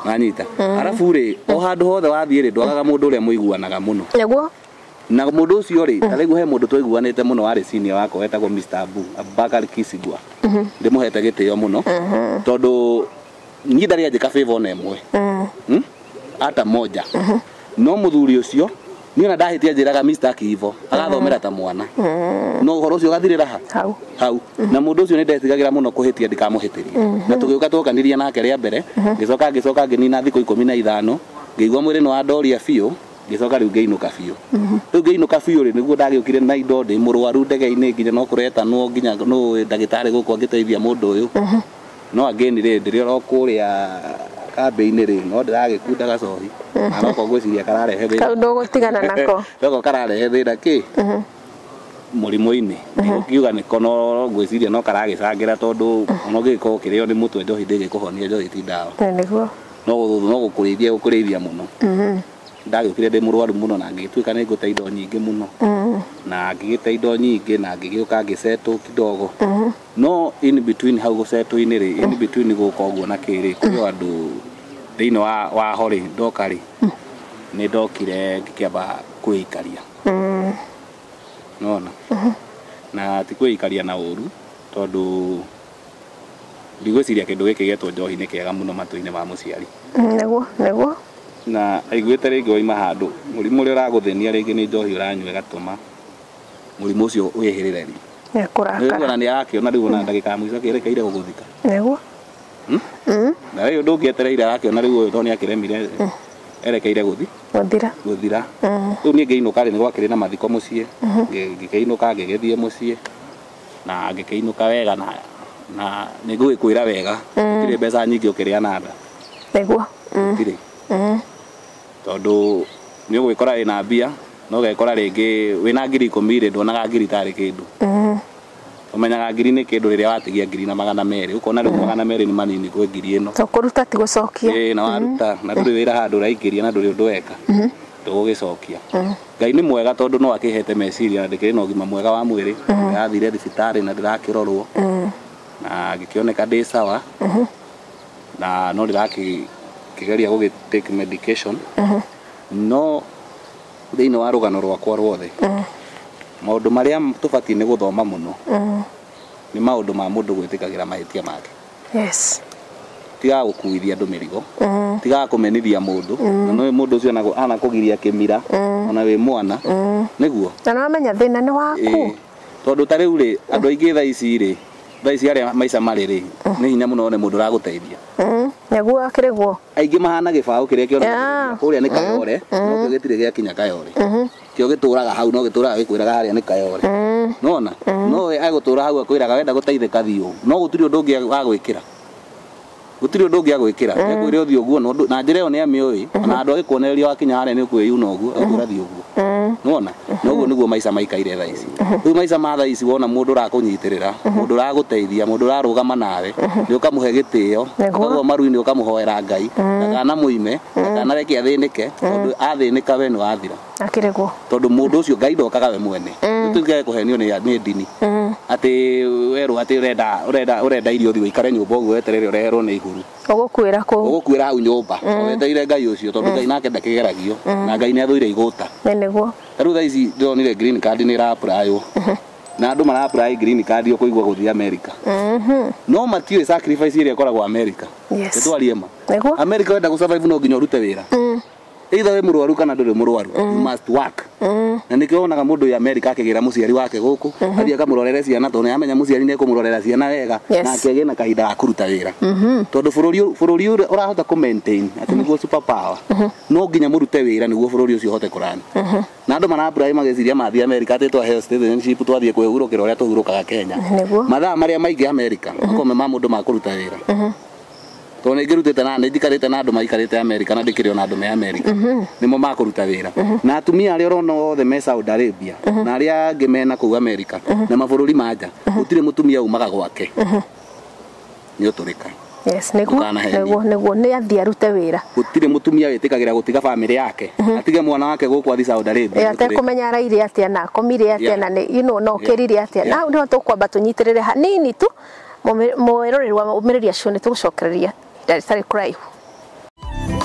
Wanyita? Arabu rĩ, o handũ hothe wathiĩ rĩ, ndwagaga mũndũ ũrĩa mũiguanaga mũno. Nĩguo. Na mũndũ ũcio rĩ, ta rĩu he mũndũ twaiguanĩte mũno warĩ senior wakwa wetagwo Mr. Abu, Abubakar Kisigwa. Ndĩmũhete gĩtĩo mũno, tondũ niĩ ndarĩ anjĩka favor ona ĩmwe. Hata moja. No mũthuri ũcio Niĩ ona ndahĩtia njĩraga Mr. Kivo agathomera ta mwana no ũhoro ũcio ũgathirĩra ha hau na mũndũ ũcio nĩ ndetigagĩra mũno kũhĩtia ndikamũhĩtĩrie na tũgĩũka twokaniria nake rĩa mbere ngĩcoka ngĩnina thikũ 15 ngĩigua mwĩrĩ nĩ wandoria biũ ngĩcoka rĩu ngĩinũka biũ rĩu ngĩinũka biũ rĩ nĩguo ndagĩũkire na indo ndĩ mũrwaru ndege-inĩ nginya no kũretanwo nginya no ndagĩtarĩ gũkũ angĩteithia mũndũ ũyũ no again rĩ ndĩrĩ oro kũrĩa kambĩ-inĩ rĩ no ndĩragĩkunda gacohi na noko ngwĩciria kararehe thĩna kau ndũgũtigana nako noko kararehe thĩna kĩ mũrimũ-inĩ ngiuga nĩko no ngwĩciria no karagĩcangĩra tondũ ona ũngĩgĩkorwo ũkĩrĩo nĩ mũtwe njohi ndĩgĩkũhonia njohi ti ndawa nĩguo no gũkũrĩithia gũkũrĩithia mũno ndagĩũkire ndĩ mũrwaru mũno na ngĩgĩtuĩka nĩ ngũte indo nyingĩ mũno na ngĩgĩte indo nyingĩ na ngĩgĩũka ngĩcetwo kidogo no in between hau gũcetwo-inĩ rĩ in between gũka ũguo na kĩrĩ kũrĩ andũ thĩinĩ wa ho rĩ ndoka rĩ nĩ ndokire ngĩkĩamba kwĩikaria nona na ti kwĩikaria na ũru tondũ ndigwĩciria kĩndũ gĩkĩ gĩetwo njohi nĩ kĩega mũno matũ-inĩ ma mũciari nĩguo nĩguo na aiguĩte rĩngĩ waima handũ mũrimũ ũrĩa ũragũthĩnia rĩngĩ nĩ njohi ũranyua ĩgatũma mũrimũ ũcio wĩhĩrĩre nĩkũrakara na nĩ arakĩona rĩu ona ndagĩka ya mũico akĩerekeire gũgũthika nĩguo na rĩu ndũngĩetereire arakĩona rĩu ũyũ tondũ nĩakĩremire erekeire gũthira rĩu niĩ ngĩinũka rĩ nĩ gwakĩrĩ na mathiko mũciĩ ngĩkĩinũka ngĩgĩthiĩ mũciĩ na ngĩkĩinũka wega na nĩngũgĩkwĩra wega gũtirĩ mbeca nyingĩ ũkĩrĩa na nda nĩguo gũtirĩ tondũ nĩ ũgwĩkora wĩna mbia no ũgekora rĩngĩ wĩna ngiri 10 rĩ nduonaga ngiri tarĩ kĩndũ ũmenyaga ngiri nĩ kĩndũ rĩrĩa watigia ngiri na 200 ũkona rĩu 200 nĩ manini kwĩ ngiri ĩno to kũruta ti gũcokia ĩĩ na waruta na ndũrĩ wĩra handũ ũraingĩria na ndũrĩ ũndũ weka ndũgũgĩcokia Ngai nĩ mwega tondũ no akĩhete meciria na ndĩkĩrĩ na ũgima mwega wa mwĩrĩ ndĩrathire thibitarĩ na ndĩrakĩrorwo na ngĩkĩoneka ndĩ sawa na no ndĩrakĩgeria gũgĩ take medication no thĩinĩ wa rũgano rwakwa rwothe maũndũ marĩa tũbatiĩ nĩ gũthoma mũno nĩ maũndũ ma mũndũ gwĩtĩkagĩra mahĩtia make yes tigaga gũkuithia andũ mĩrigo tigaga kũmenithia mũndũ na nĩ mũndũ ũcio anakũgiria kĩmira ona wĩ mwana nĩguo na nĩwamenya thĩna nĩ waku tondũ ta rĩu rĩ andũ aingĩ thaa ici rĩ thaa ici arĩa maica marĩ rĩ nĩ hinya mũno one mũndũ ũragũteithia nĩguo akĩrĩguo aingĩ mahana gĩbaũ kĩrĩa kĩonanagia kũrĩa nĩ Kayore no kĩo gĩtirĩ gĩakinya Kayore kĩo gĩtũraga hau no gĩtũraga gĩkwĩraga harĩa nĩ Kayore nona no we agũtũra hau akwĩraga wenda gũteithĩka thiĩ ũũ no gũtirĩ ũndũ ũngĩ agwĩkĩra gũtirĩ ũndũ ũngĩ agwĩkĩra ekwĩre ũthiĩ ũguo na njĩra ĩyo nĩ amĩũĩ ona andũ agĩkuonereria wakinya harĩa nĩ ũkwĩyuna ũguo akwĩra thiĩ ũguo nona na ũguo nĩguo maica maikaire thaa ici rĩu maica ma thaa ici wona mũndũ ũrakũnyitĩrĩra mũndũ ũragũteithia mũndũ ũrarũgama nawe nĩ ũkamũhe gĩtĩo ũkagũa maru-inĩ ũkamũhoera Ngai ndakanamũime ndakanareke athĩnĩke tondũ athĩnĩka we nĩ wathira akĩrĩguo tondũ mũndũ ũcio Ngai ndokaga we mwene tũtige kũhenio nĩ ndini atĩ werwo atĩ ũrenda irio ũthiĩ ũikare nyũmba ũguo weterere ũreherwo nĩ igũrũ ũgũkuĩra kũu ũgũkuĩra hau nyũmba wetereire Ngai ũcio tondũ Ngai nake ndakĩgeragio na Ngai nĩ athũire igũta nĩguo rĩu thaa ici ndĩronire green card nĩ ĩra-applywo na andũ mara-apply green card ũkũigua gũthiĩ America no matiũĩ sacrifice ĩrĩa ĩkoragwo America tũtwarie ma America wenda gũ-survive no nginya ũrute wĩra either wĩ mũrwaru kana ndũrĩ mũrwaru you must work na nĩkĩo wonaga mũndũ wĩ America akĩgĩra mũciari wake gũkũ athiĩ akamũrorere ciana tondũ nĩamenya mũciari nĩekũmũrorera ciana wega nake agĩe na kahinda ga kũruta wĩra tondũ bũrũri ũrahota kũ maintain atĩ nĩguo super power no nginya mũrute wĩra nĩguo bũrũri ũcio ũhote kũrani na andũ mara-apply magĩciria mathiĩ America atĩ twaheo citizenship twathiĩ kwĩhurũkĩra ũrĩa tũhurũkaga Kenya mathaa marĩa maingĩ America makoragwo me ma mũndũ ma kũruta wĩra tondũ nĩ ngĩrutĩte na nĩ njikarĩte na andũ maikarĩte America na ndĩkĩrĩ ona andũ me America nĩmo makũruta wĩra na atumia arĩa ũrona othe me Saudi Arabia na arĩa angĩ mena kũu America na mabũrũri ma nja gũtirĩ mũtumia umaga gwake nĩ ũtũrĩka yes nĩguo nĩguo nĩ athiĩ arute wĩra gũtirĩ mũtumia wĩtĩkagĩra gũtiga bamĩrĩ yake atige mwana wake gũkũ athiĩ Saudi Arabia atekũmenya araire atĩa na akomire atĩa na you know no ũkĩrire atĩa na hau nĩho tũkwamba tũnyitĩrĩre hanini tu mwĩroreri wa Ũmĩrĩria Show nĩ tũgũcokereria itarĩ kũraihu.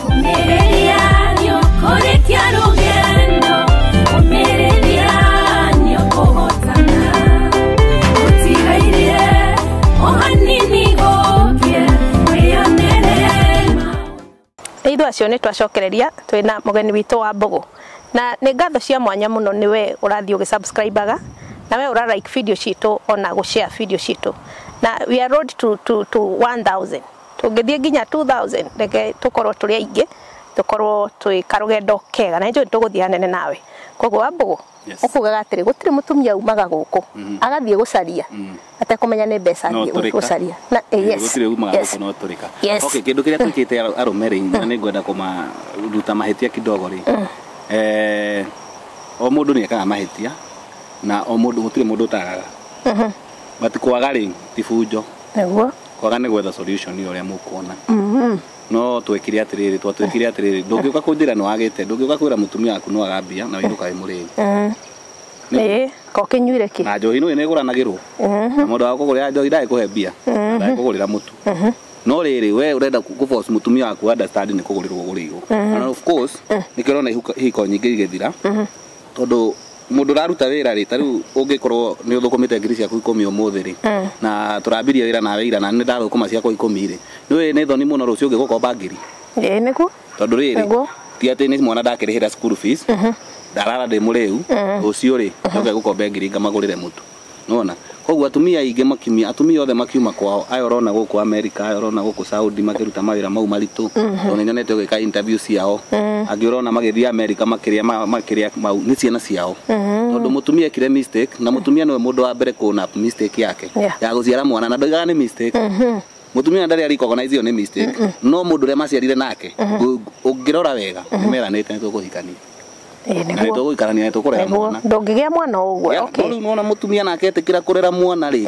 Ũmĩrĩria nĩũkũrĩkia rũgendo Ũmĩrĩria nĩũkũhotana ũtigaire o hanini gũkĩe wĩyonere. Ithuĩ acio nĩ twacokereria twĩna mũgeni witũ wa Mbũgũ Na nĩ ngatho cia mwanya mũno nĩ we ũrathiĩ ũgĩsubscribaga na we ũra like video citũ ona gũ share video citũ. Na we are road to 1000. Tũngĩthiĩ nginya 2000 reke tũkorwo tũrĩ aingĩ, tũkorwo twĩ karũgendo kega na nĩnjũĩ tũgũthiĩ hanene nawe. Koguo Wambũgũ, ũkugaga atĩrĩ gũtirĩ mũtumia umaga gũkũ agathiĩ gũcaria atekũmenya nĩ mbeca athiĩ gũcaria. Na yes, gũtirĩ umaga gũkũ no tũrĩka. Okay, kĩndũ kĩrĩa twĩkĩte arũme rĩ, na nĩngwenda kũmaruta mahĩtia kidogo rĩ, o mũndũ nĩ ekaga mahĩtia na o mũndũ gũtirĩ mũndũ ũtagaga. But kwaga rĩ ti bunjo. Nĩguo. Kwaga nĩ gwetha solution ũrĩa mũkuona. No twekire atĩrĩrĩ, twatwekire atĩrĩrĩ, ndũngĩũka kũnjĩra nĩ wagĩte, ndũngĩũka kwĩra mũtumia waku nĩ waga mbia na wĩinũka wĩ mũrĩu. Ĩĩ, ko kĩnyuire kĩ? Na njohi nĩ ĩgũranagĩrwo. Na mũndũ wa kũgũrĩra njohi ndagĩkũhe mbia, ndagĩkũgũrĩra mũtu. No rĩrĩ we ũrenda kũ force mũtumia waku understand nĩ kũgũrĩrwo ũgũrĩirwo. And of course nĩkĩo ũrona ihiko nyingĩ igĩthira, tondũ mũndũ ũraruta wĩra rĩ, ta rĩu ũngĩkorwo nĩ ũthũkũmĩte ngiri ciaku 10 ũmũthĩ rĩ, na tũrambirie wĩra nawe ira na nĩ ndathũkũma ciakwa 10 rĩ, nĩũĩ nĩ thoni mũno rũciũ ũngĩgũkomba ngiri. Ĩĩ nĩguo. Tondũ rĩrĩ ti atĩ nĩ mwana ndakĩrĩhĩra school fees, ndarara ndĩ mũrĩu, rũciũ rĩ njoke gũkombe ngiri ngamagũrĩre mũtu. Nĩwona? Koguo atumia aingĩ makiumia, atumia othe makiuma kwao, aya ũrona gũkũ America, aya ũrona gũkũ Saudi makĩruta mawĩra mau maritũ, tondũ nĩnyonete ũgĩka interview ciao, angĩ ũrona magĩthiĩ America makĩrĩa mau nĩ ciana ciao. Tondũ mũtumia ekire mistake, na mũtumia nĩwe mũndũ wa mbere kũna mistake yake ya gũciara mwana, na ndoigaga nĩ mistake. Mũtumia ndarĩ recognize ĩyo nĩ mistake, no mũndũ ũrĩa maciarire nake, ũngĩrora wega nĩmeranĩte nĩ tũkũhikania. Na nĩtũgũikarania, nĩtũkũrera mwana. Ndũngĩgĩa mwana ũguo. Okay. Rĩu nĩwona mũtumia nake etĩkĩra kũrera mwana rĩ,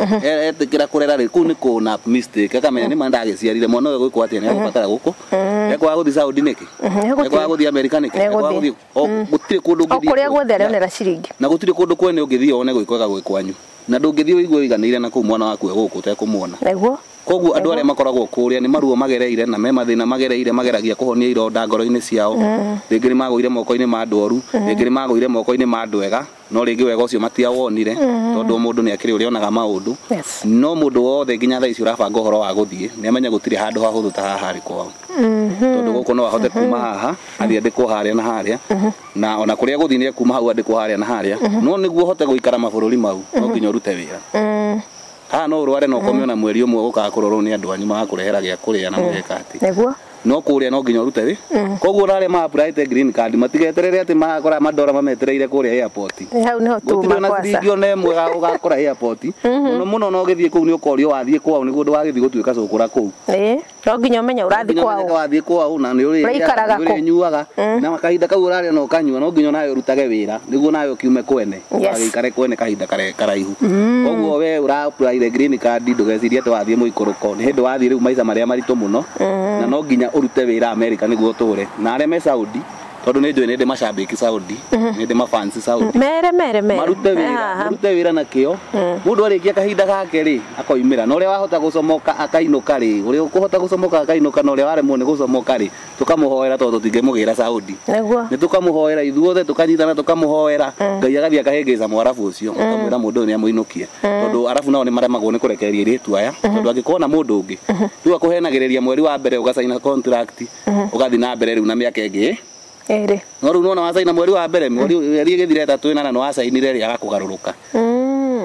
etĩkĩra kũrera rĩ, kũu nĩ kũna mistake, akamenya nĩ ma ndagĩciarire mwana ũyũ gwĩkwo atĩa, nĩegũbatara gũkũ, ekwaga gũthiĩ Saudi nĩkĩ, ekwaga gũthiĩ America nĩkĩ, ekwaga gũthiĩ, gũtirĩ kũndũ ũngĩthiĩ. O kũrĩa guothe arĩonera ciringi. Na gũtirĩ kũndũ kwene ũngĩthiĩ wone gwĩkwega gwĩ kwanyu, na ndũngĩthiĩ ũigue ũiganĩire na kũu mwana waku egũkũ ũtekũmuona. Nĩguo. Koguo andũ arĩa makoragwo kũrĩa nĩ maruo magereire na me mathĩna magereire, mageragia kũhonia ironda ngoro-inĩ ciao. Rĩngĩ nĩ magũire moko-inĩ ma andũ oru, rĩngĩ nĩ magũire moko-inĩ ma andũ ega, no rĩngĩ wega ũcio matiawonire, tondũ mũndũ nĩ akĩrĩ ũrĩa onaga maũndũ. No mũndũ wothe nginya thaa ici ũrabanga ũhoro wa gũthiĩ, nĩ amenye gũtirĩ handũ hahũthũ ta haha harĩ kwao. Tondũ gũkũ no ahote kuma haha athiĩ andĩkwo harĩa na harĩa, na ona kũrĩa gũthiĩ nĩ ekuma hau andĩkwo harĩa na harĩa, no nĩguo ũhote gũikara mabũrũri mau no nginya ũrute wĩra. Haha no ũrware na ũkome ona mweri ũmwe ũkaga kũrorwo nĩ andũ anyu magakũrehera gĩa kũrĩa na mũgeka atĩ. Nĩguo. No kũrĩa no nginya ũrute wĩ. Koguo arĩa ma-applyte green card matigeterere atĩ magakora mandora mametereire kũrĩa airport. Hau nĩho tuma kwasa. Gũtirĩ ona ciringi ona ĩmwe ũgakora airport. Mũno mũno no ũgĩthiĩ kũu nĩ ũkorio wathiĩ kwao nĩguo ndũgagĩthiĩ gũtuĩka cũkũra kũu. Ĩĩ, no nginya ũmenye ũrathiĩ kwao. Wathiĩ kwao na nĩ ũrĩnyuaga na kahinda kau ũrarĩa na ũkanyua, no nginya nawe ũrutage wĩra nĩguo nawe ũkiume kwene, ũgagĩikare kwene kahinda karaihu. Koguo we ũra-applyire green card ndũgecirie atĩ wathiĩ mũikũrũko, nĩ hĩndĩ wathiĩ rĩu maica marĩa maritũ mũno, na no nginya ũrute wĩra America nĩguo ũtũre. Na arĩa me Saudi, tondũ nĩ njũĩ nĩ ndĩ macambĩki Saudi, nĩ ndĩ mafans Saudi. Mere mere mere. Marute wĩra, marute wĩra na kĩo. Mũndũ arĩkia kahinda gake rĩ, akoimĩra. Na ũrĩa wahota gũcomoka akainũka rĩ, ũrĩa ũkũhota gũcomoka akainũka, na ũrĩa waremwo nĩ gũcomoka rĩ, tũkamũhoera tondũ tũtingĩmũgĩra Saudi. Nĩguo. Nĩ tũkamũhoera ithuothe, tũkanyitana tũkamũhoera. Ngai agathiĩ akahĩngĩca mwarabu ũcio, akamwĩra mũndũ ũyũ nĩ amũinũkie. Tondũ arabu nao nĩ maremagwo nĩ kũrekereria airĩtu aya, tondũ angĩkona mũndũ ũngĩ, rĩu akũhenagĩrĩria mweri wa mbere ũgacaina contract, ũgathiĩ na mbere rĩu na mĩaka ĩngĩ. Ĩrĩ. No rĩu nĩwona wacaina mweri wa mbere, mweri ĩgĩthira ĩtatũ ĩnana nĩ wacainire rĩ, agakũgarũrũka.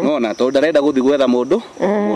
Nona tondũ ndarenda gũthiĩ gwetha mũndũ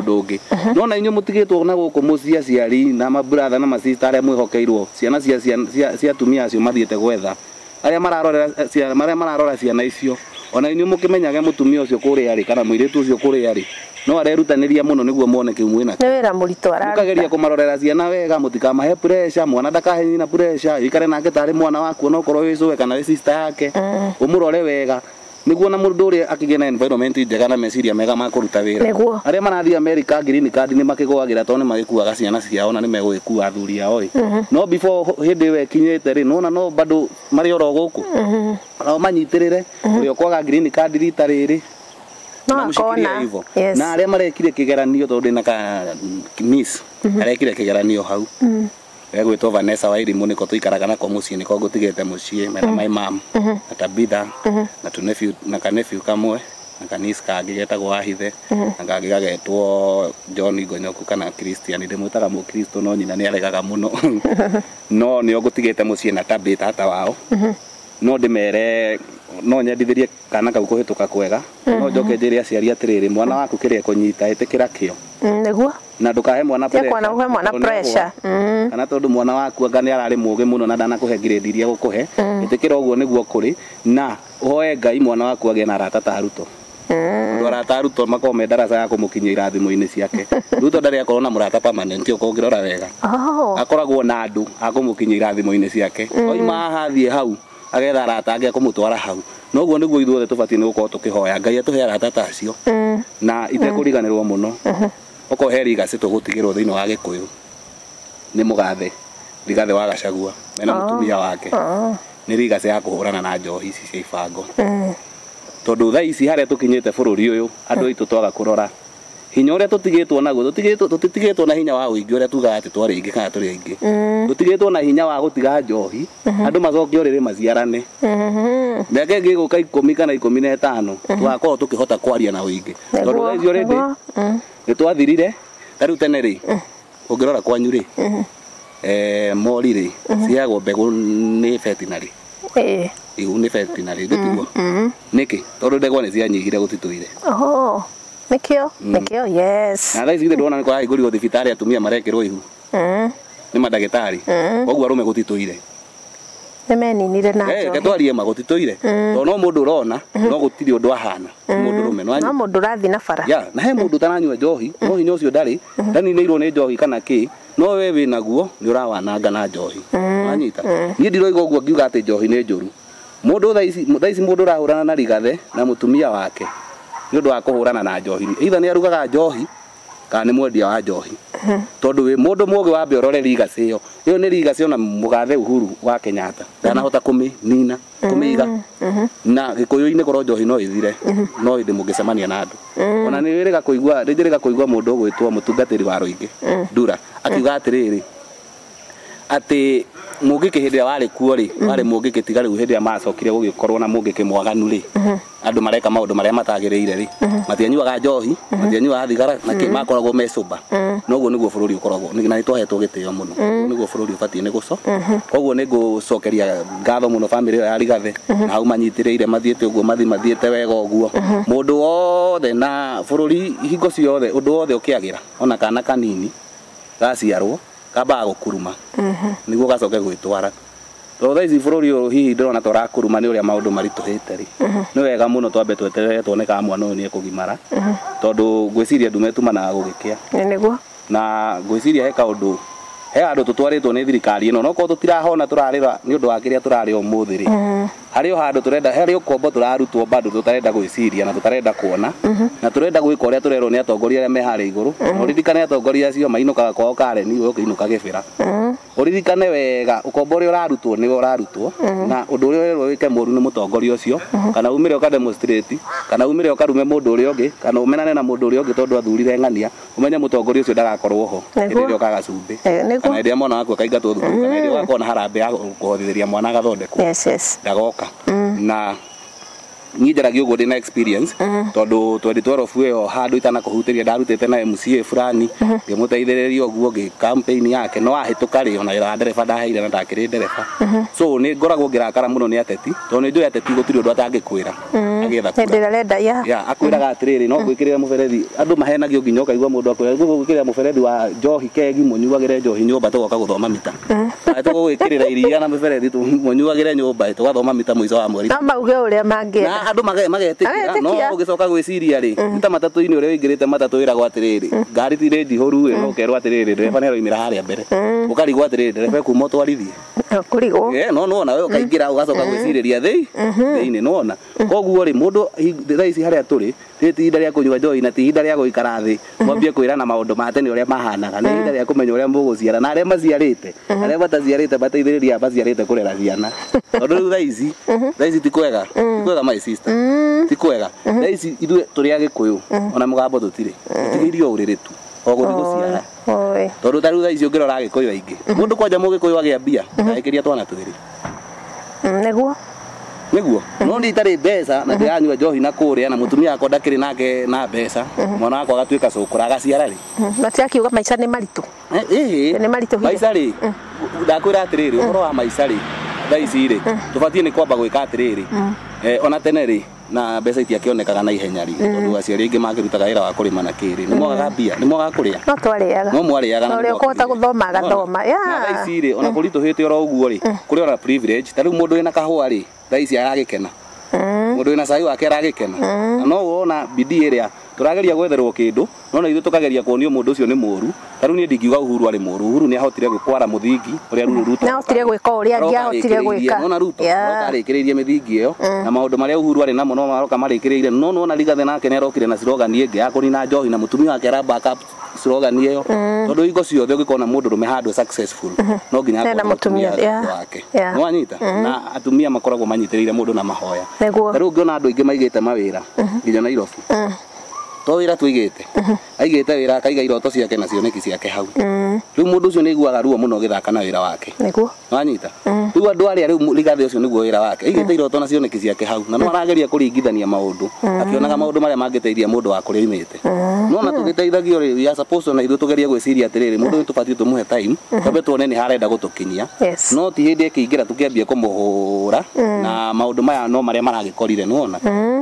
ũngĩ. Nona inyuĩ mũtigĩtwo na gũkũ mũciĩ aciari na mabrother na masista arĩa mwĩhokeirwo ciana cia atumia acio mathiĩte gwetha, arĩa mararorera ciana, mararora ciana icio, ona inyuĩ mũkĩmenyage mũtumia ũcio kũrĩa rĩ, kana mũirĩtu ũcio kũrĩa rĩ, no arerutanĩria mũno nĩguo muone kĩu mwĩna. Nĩ wĩra mũritũ araruta. Mũkageria kũmarorera ciana wega, mũtikamahe pressure, mwana ndakahe nyina pressure, ikare nake tarĩ mwana waku onokorwo wĩ cũwe kana wĩ sister yake, ũmũrore wega nĩguo na mũndũ ũrĩa akĩgĩe na environment njega na meciria mega ma kũruta wĩra. Arĩa marathiĩ America green card nĩ makĩgũagĩra tondũ nĩ magĩkuaga ciana ciao na nĩ megũgĩkua athuri ao ĩ. No before hĩndĩ ĩyo ĩkinyĩte rĩ, nĩwona no bado marĩ oro gũkũ. Nao manyitĩrĩre ũrĩa ũkwaga green card rita rĩrĩ No akona. Yes. Na arĩa marekire kĩgeranio tondũ ndĩna ka miss arekire kĩgeranio hau. Egwĩtwo Vanessa Wairimu, nĩko tũikaraga nako mũciĩ, nĩko ngũtigĩte mũciĩ mena my mom na Tabitha na tũnephew na kanephew kamwe na kanis kangĩ getagwo Ahithe na kangĩ gagetwo John Ngonyoku kana Christian, ndĩmwĩtaga mũkristo no nyina nĩ aregaga mũno. No nĩo ngũtigĩte mũciĩ na Tabitha tata wao. No ndĩmere no nyendithĩrie kana kau kũhĩtũka kwega no njoke njĩre aciari atĩrĩrĩ mwana waku kĩrĩa ekũnyita ĩtĩkĩra kĩo nĩguo na ndũkahe mwana pressure mwana pressure kana tondũ mwana waku anga nĩ ararĩ mũũgĩ mũno na ndanakũhe grade iria gũkũhe ĩtĩkĩra ũguo nĩguo kũrĩ na ũhoe Ngai mwana waku agĩe na arata ta Ruto Andũ arata a Ruto makorwo me ndaraca ya kũmũkinyia irathimo-inĩ ciake. Ruto ndarĩ akorwo na mũrata permanent ũko ũngĩrora wega. Akoragwo na andũ a kũmũkinyia irathimo-inĩ ciake. Oima haha athiĩ hau agetha arata angĩ a kũmũtwara hau. Noguo nĩguo ithuothe tũbatiĩ nĩ gũkorwo tũkĩhoya Ngai atũhe arata ta acio na itekũriganĩrwo mũno. Okorwo he legacy tũgũtigĩrwo thĩinĩ wa Gĩkũyũ nĩ mũgathe Rigathĩ wa Gachagua mena mũtumia wake nĩ legacy ya kũhũrana na njohi ici cia ibango. Tondũ thaa ici harĩa tũkinyĩte bũrũri ũyũ andũ aitũ twaga kũrora hinya ũrĩa tũtigĩtwo naguo tũtigĩtwo na hinya wa ũingĩ ũrĩa tugaga atĩ twarĩ aingĩ kana tũrĩ aingĩ tũtigĩtwo na hinya wa gũtiga njohi andũ macoke ũrĩrĩ maciarane mĩaka ĩngĩ ĩgũka 10 kana 15 tũgakorwo tũkĩhota kwaria na ũingĩ tondũ thaa ici already nĩ twathirire ta rĩu tene rĩ ũngĩrora kwanyu rĩ mori rĩ ciheagwo mbegũ nĩ veterinary ihu nĩ veterinary gĩtiguo nĩkĩ tondũ ndegwa nĩ cianyihire gũtitũire nĩkĩo nĩkĩo yes na thaa ici githĩ ndwona nĩ kũrahingũrirwo thibitarĩ atumia marekĩrwo ihu nĩ mandagĩtarĩ koguo arũme gũtitũire nĩ meninire na njohi reke twarie ma gũtitũire tondũ no mũndũ ũrona no gũtirĩ ũndũ ahana mũndũ rũme no mũndũ ũrathiĩ na bara ya na he mũndũ ũtaranyua njohi no hinya ũcio ndarĩ ndaninĩirwo nĩ njohi kana kĩ no we wĩ naguo nĩ ũrawananga na njohi wanyita niĩ ndiroiga ũguo ngiuga atĩ njohi nĩ njũru mũndũ thaa ici mũndũ ũrahũrana na Rigathĩ na mũtumia wake nĩ ũndũ wa kũhũrana na njohi either nĩ arugaga njohi kana nĩ mwendia wa njohi tondũ wĩ mũndũ mũũgĩ wambe ũrore legacy ĩyo ĩyo nĩ legacy ona mũgathe Uhuru wa Kenyatta ndanahota kũmĩnina kũmĩiga na Gĩkũyũ-inĩ korwo njohi no ĩthire no hĩndĩ mũngĩcemania na andũ ona nĩ wĩrĩga kũigua nĩ kũigua mũndũ ũgwĩtwo mũtungatĩri wa Rũingĩ Ndura akiuga atĩrĩrĩ atĩ Mũngĩkĩ hĩndĩ ĩrĩa warĩ kuo rĩ warĩ Mũngĩkĩ tiga rĩu hĩndĩ ĩrĩa macokire gũgĩkorwo na Mũngĩkĩ mwaganu rĩ andũ mareka maũndũ marĩa matagĩrĩire rĩ matianyuaga njohi matianyuaga thigara na kĩ makoragwo me sober noguo nĩguo bũrũri ũkoragwo na nĩtwahetwo gĩtĩo mũno nĩguo bũrũri ũbatiĩ nĩ gũco koguo nĩ ngũcokeria ngatho mũno bamĩrĩ ĩyo ya Rigathĩ na hau manyitĩrĩire mathiĩte ũguo mathiĩte wega ũguo mũndũ wothe na bũrũri hingo ciothe ũndũ wothe ũkĩagĩra ona kana kanini gaciarwo kambaga gũkuruma nĩguo gacoke gwĩtwara tondũ thaa ici bũrũri ũyũ hihi ndĩrona ta ũrakuruma nĩ ũrĩa maũndũ maritũhĩte rĩ nĩ wega mũno twambe tweterere tuone kana mwana ũyũ nĩ ekũgimara tondũ ngwĩciria ndume tumanaga gũgĩkĩa nĩguo na ngwĩciria he kaũndũ he handũ tũtwarĩtwo nĩ thirikari ĩno nokorwo tũtirahona tũrarĩra nĩ ũndũ wa kĩrĩa tũrarĩa ũmũthĩ rĩ harĩ o handũ tũrenda harĩ ũkombo tũrarutwo bado tũtarenda gwĩciria na tũtarenda kuona na tũrenda gwĩka ũrĩa tũrerwo nĩ atongoria arĩa me harĩa igũrũ na ũririkane atongoria acio mainũkaga kwao Karen we ũkĩinũka Gĩbĩra ũririkane wega ũkombo ũrĩa ũrarutwo nĩwe ũrarutwo na ũndũ ũrĩa ũrerwo wĩke mũru nĩ mũtongoria ũcio kana umĩre ũka demonstrate kana umĩre ũkarume mũndũ ũrĩa ũngĩ kana ũmenane na mũndũ ũrĩa ũngĩ tondũ athurire ng'ania ũmenye mũtongoria ũcio ndagakorwo ho hĩndĩ ĩrĩa ũkaga cumbĩ kana hĩndĩ ĩrĩa mwana waku akaingatwo thukuru kana hĩndĩ ĩrĩa ũgakorwo na harambee ya kũhothithĩria mwana agathondekwo ndagoka na niĩ njaragia ũguo ndĩna experience tondũ 2012 ĩyo handũ itanakũhutĩria ndarutĩte na MCA fulani ngĩmũteithĩrĩria ũguo ngĩ campaign yake no ahĩtũka rĩ ona wĩra wa ndereba ndaheire na ndakĩrĩ ndereba so nĩ ngoragwo ngĩrakara mũno nĩ ateti tondũ nĩ njũĩ ateti gũtirĩ ũndũ atangĩkwĩra agĩetha kura ya akwĩraga atĩrĩrĩ no ngwĩkĩrĩre mũberethi andũ mahenagio nginya ũkaigua mũndũ akwĩra ngũgwĩkĩrĩra mũberethi wa njohi kegi mũnyuagĩre njohi nyũmba tũgoka gũthoma mita tũgũgwĩkĩrĩra iria na mũberethi mũnyuagĩre nyũmba tũgathoma mita mũico wa mweri no mauge ũrĩa mangĩenda andũ magetĩkĩra no ũgĩcoka gwĩciria rĩ nĩ ta matatũ-inĩ ũrĩa ũingĩrĩte matatũ wĩragwo atĩrĩrĩ ngari ti nĩ njihũru ĩ no ũkerwo atĩrĩrĩ ndereba nĩ aroimĩra harĩa mbere ũkarigwo atĩrĩrĩ ndereba ekuma ũtwarithie kũrigwo no nĩwona we ũkaingĩra ũgacoka gwĩcirĩria thĩinĩ nĩwona koguo rĩ mũndũ thaa ici harĩa tũrĩ ti ihinda rĩa kũnyua njohi na ti ihinda rĩa gũikara thĩ mwambie kwĩrana maũndũ ma tene ũrĩa mahanaga nĩ ihinda rĩa kũmenya ũrĩa mũgũciara na arĩa maciarĩte arĩa mataciarĩte mateithĩrĩria maciarĩte kũrera ciana tondũ rĩu thaa ici ti kwega my sister ti kwega thaa ici ithuĩ tũrĩ Agĩkũyũ ona mũgambo tũtirĩ tũtigĩirio ũrĩrĩ tu o gũthiĩ gũciara tondũ ta rĩu thaa ici ũngĩrora Agĩkũyũ aingĩ mũndũ kwanja Mũgĩkũyũ agĩa mbia agĩkĩria twana twĩrĩ nĩguo nĩguo no nĩ itarĩ mbeca na ndĩranyua njohi na kũrĩa na mũtumia wakwa ndakĩrĩ nake na mbeca mwana wakwa agatuĩka cũkũra agaciara rĩ matiakiuga maica nĩ maritũ nĩ maritũ maica rĩ ndakwĩra atĩrĩrĩ ũhoro wa maica rĩ Thaa ici rĩ tũbatiĩ nĩ kwamba gwĩka atĩrĩrĩ, ona tene rĩ na mbeca itiakĩonekaga na ihenya rĩ, tondũ aciari aingĩ makĩrutaga wĩra wa kũrĩma na kĩrĩ, nĩ mwagaga mbia, nĩ mwagaga kũrĩa, no twarĩaga, no mwarĩaga, na ũrĩa ũkũhota gũthoma agathoma. Na thaa ici rĩ ona kũritũhĩte oro ũguo rĩ, kũrĩ ona privilege. Ta rĩu mũndũ wĩna kahũa rĩ thaa ici aragĩkena, mũndũ wĩna cai wake aragĩkena, na no wona bidii ĩrĩa tũrageria gwetherwo kĩndũ, no na ithuĩ tũkageria kuonio mũndũ ũcio nĩ mũũru. Ta rĩu niĩ ndingiuga Uhuru arĩ mũũru. Uhuru nĩ ahotire gwĩkwara mũthingi ũrĩa Ruto nĩahotire gwĩka ũrĩa angĩahotire gwĩka. Nona Ruto aroka arĩkĩrĩirie mĩthingi ĩyo, na maũndũ marĩa Uhuru arĩ namo no maroka marĩkĩrĩire. No nona Rigathĩ nake nĩ arokire na slogan ĩngĩ ya kũnina njohi, na mũtumia wake ara back up slogan ĩyo, tondũ hingo ciothe ũngĩkona mũndũ rũme handũ successful no nginya akorwo mũtumia wake. No wanyita, na atumia makoragwo manyitĩrĩire mũndũ na mahoya. Ta rĩu ũngĩona andũ aingĩ maigĩte mawĩra nginya Nairobi, to wĩra tũigĩte, aigĩte wĩra akaiga iroto ciake na cioneki ciake hau. Rĩu mũndũ ũcio nĩ aiguaga ruo mũno agĩthaka na wĩra wake. Nĩguo wanyita. Rĩu andũ arĩa rĩu Rigathĩ ũcio nĩguo wĩra wake, aigĩte iroto na cioneki ciake hau, na no arageria kũringithania maũndũ akĩonaga maũndũ marĩa mangĩteithia mũndũ wa kũrĩa oimĩte. No ona tũgĩteithagio rĩ, we are supposed na ithuĩ tũgerie gwĩciria atĩrĩrĩ, mũndũ ũyũ tũbatiĩ tũmũhe time twambe tuone nĩ harenda gũtũkinyia. No ti hĩndĩ ĩkĩingĩra tũkĩambia kũmũhũra na maũndũ maya no marĩa maragĩkorire, nĩwona.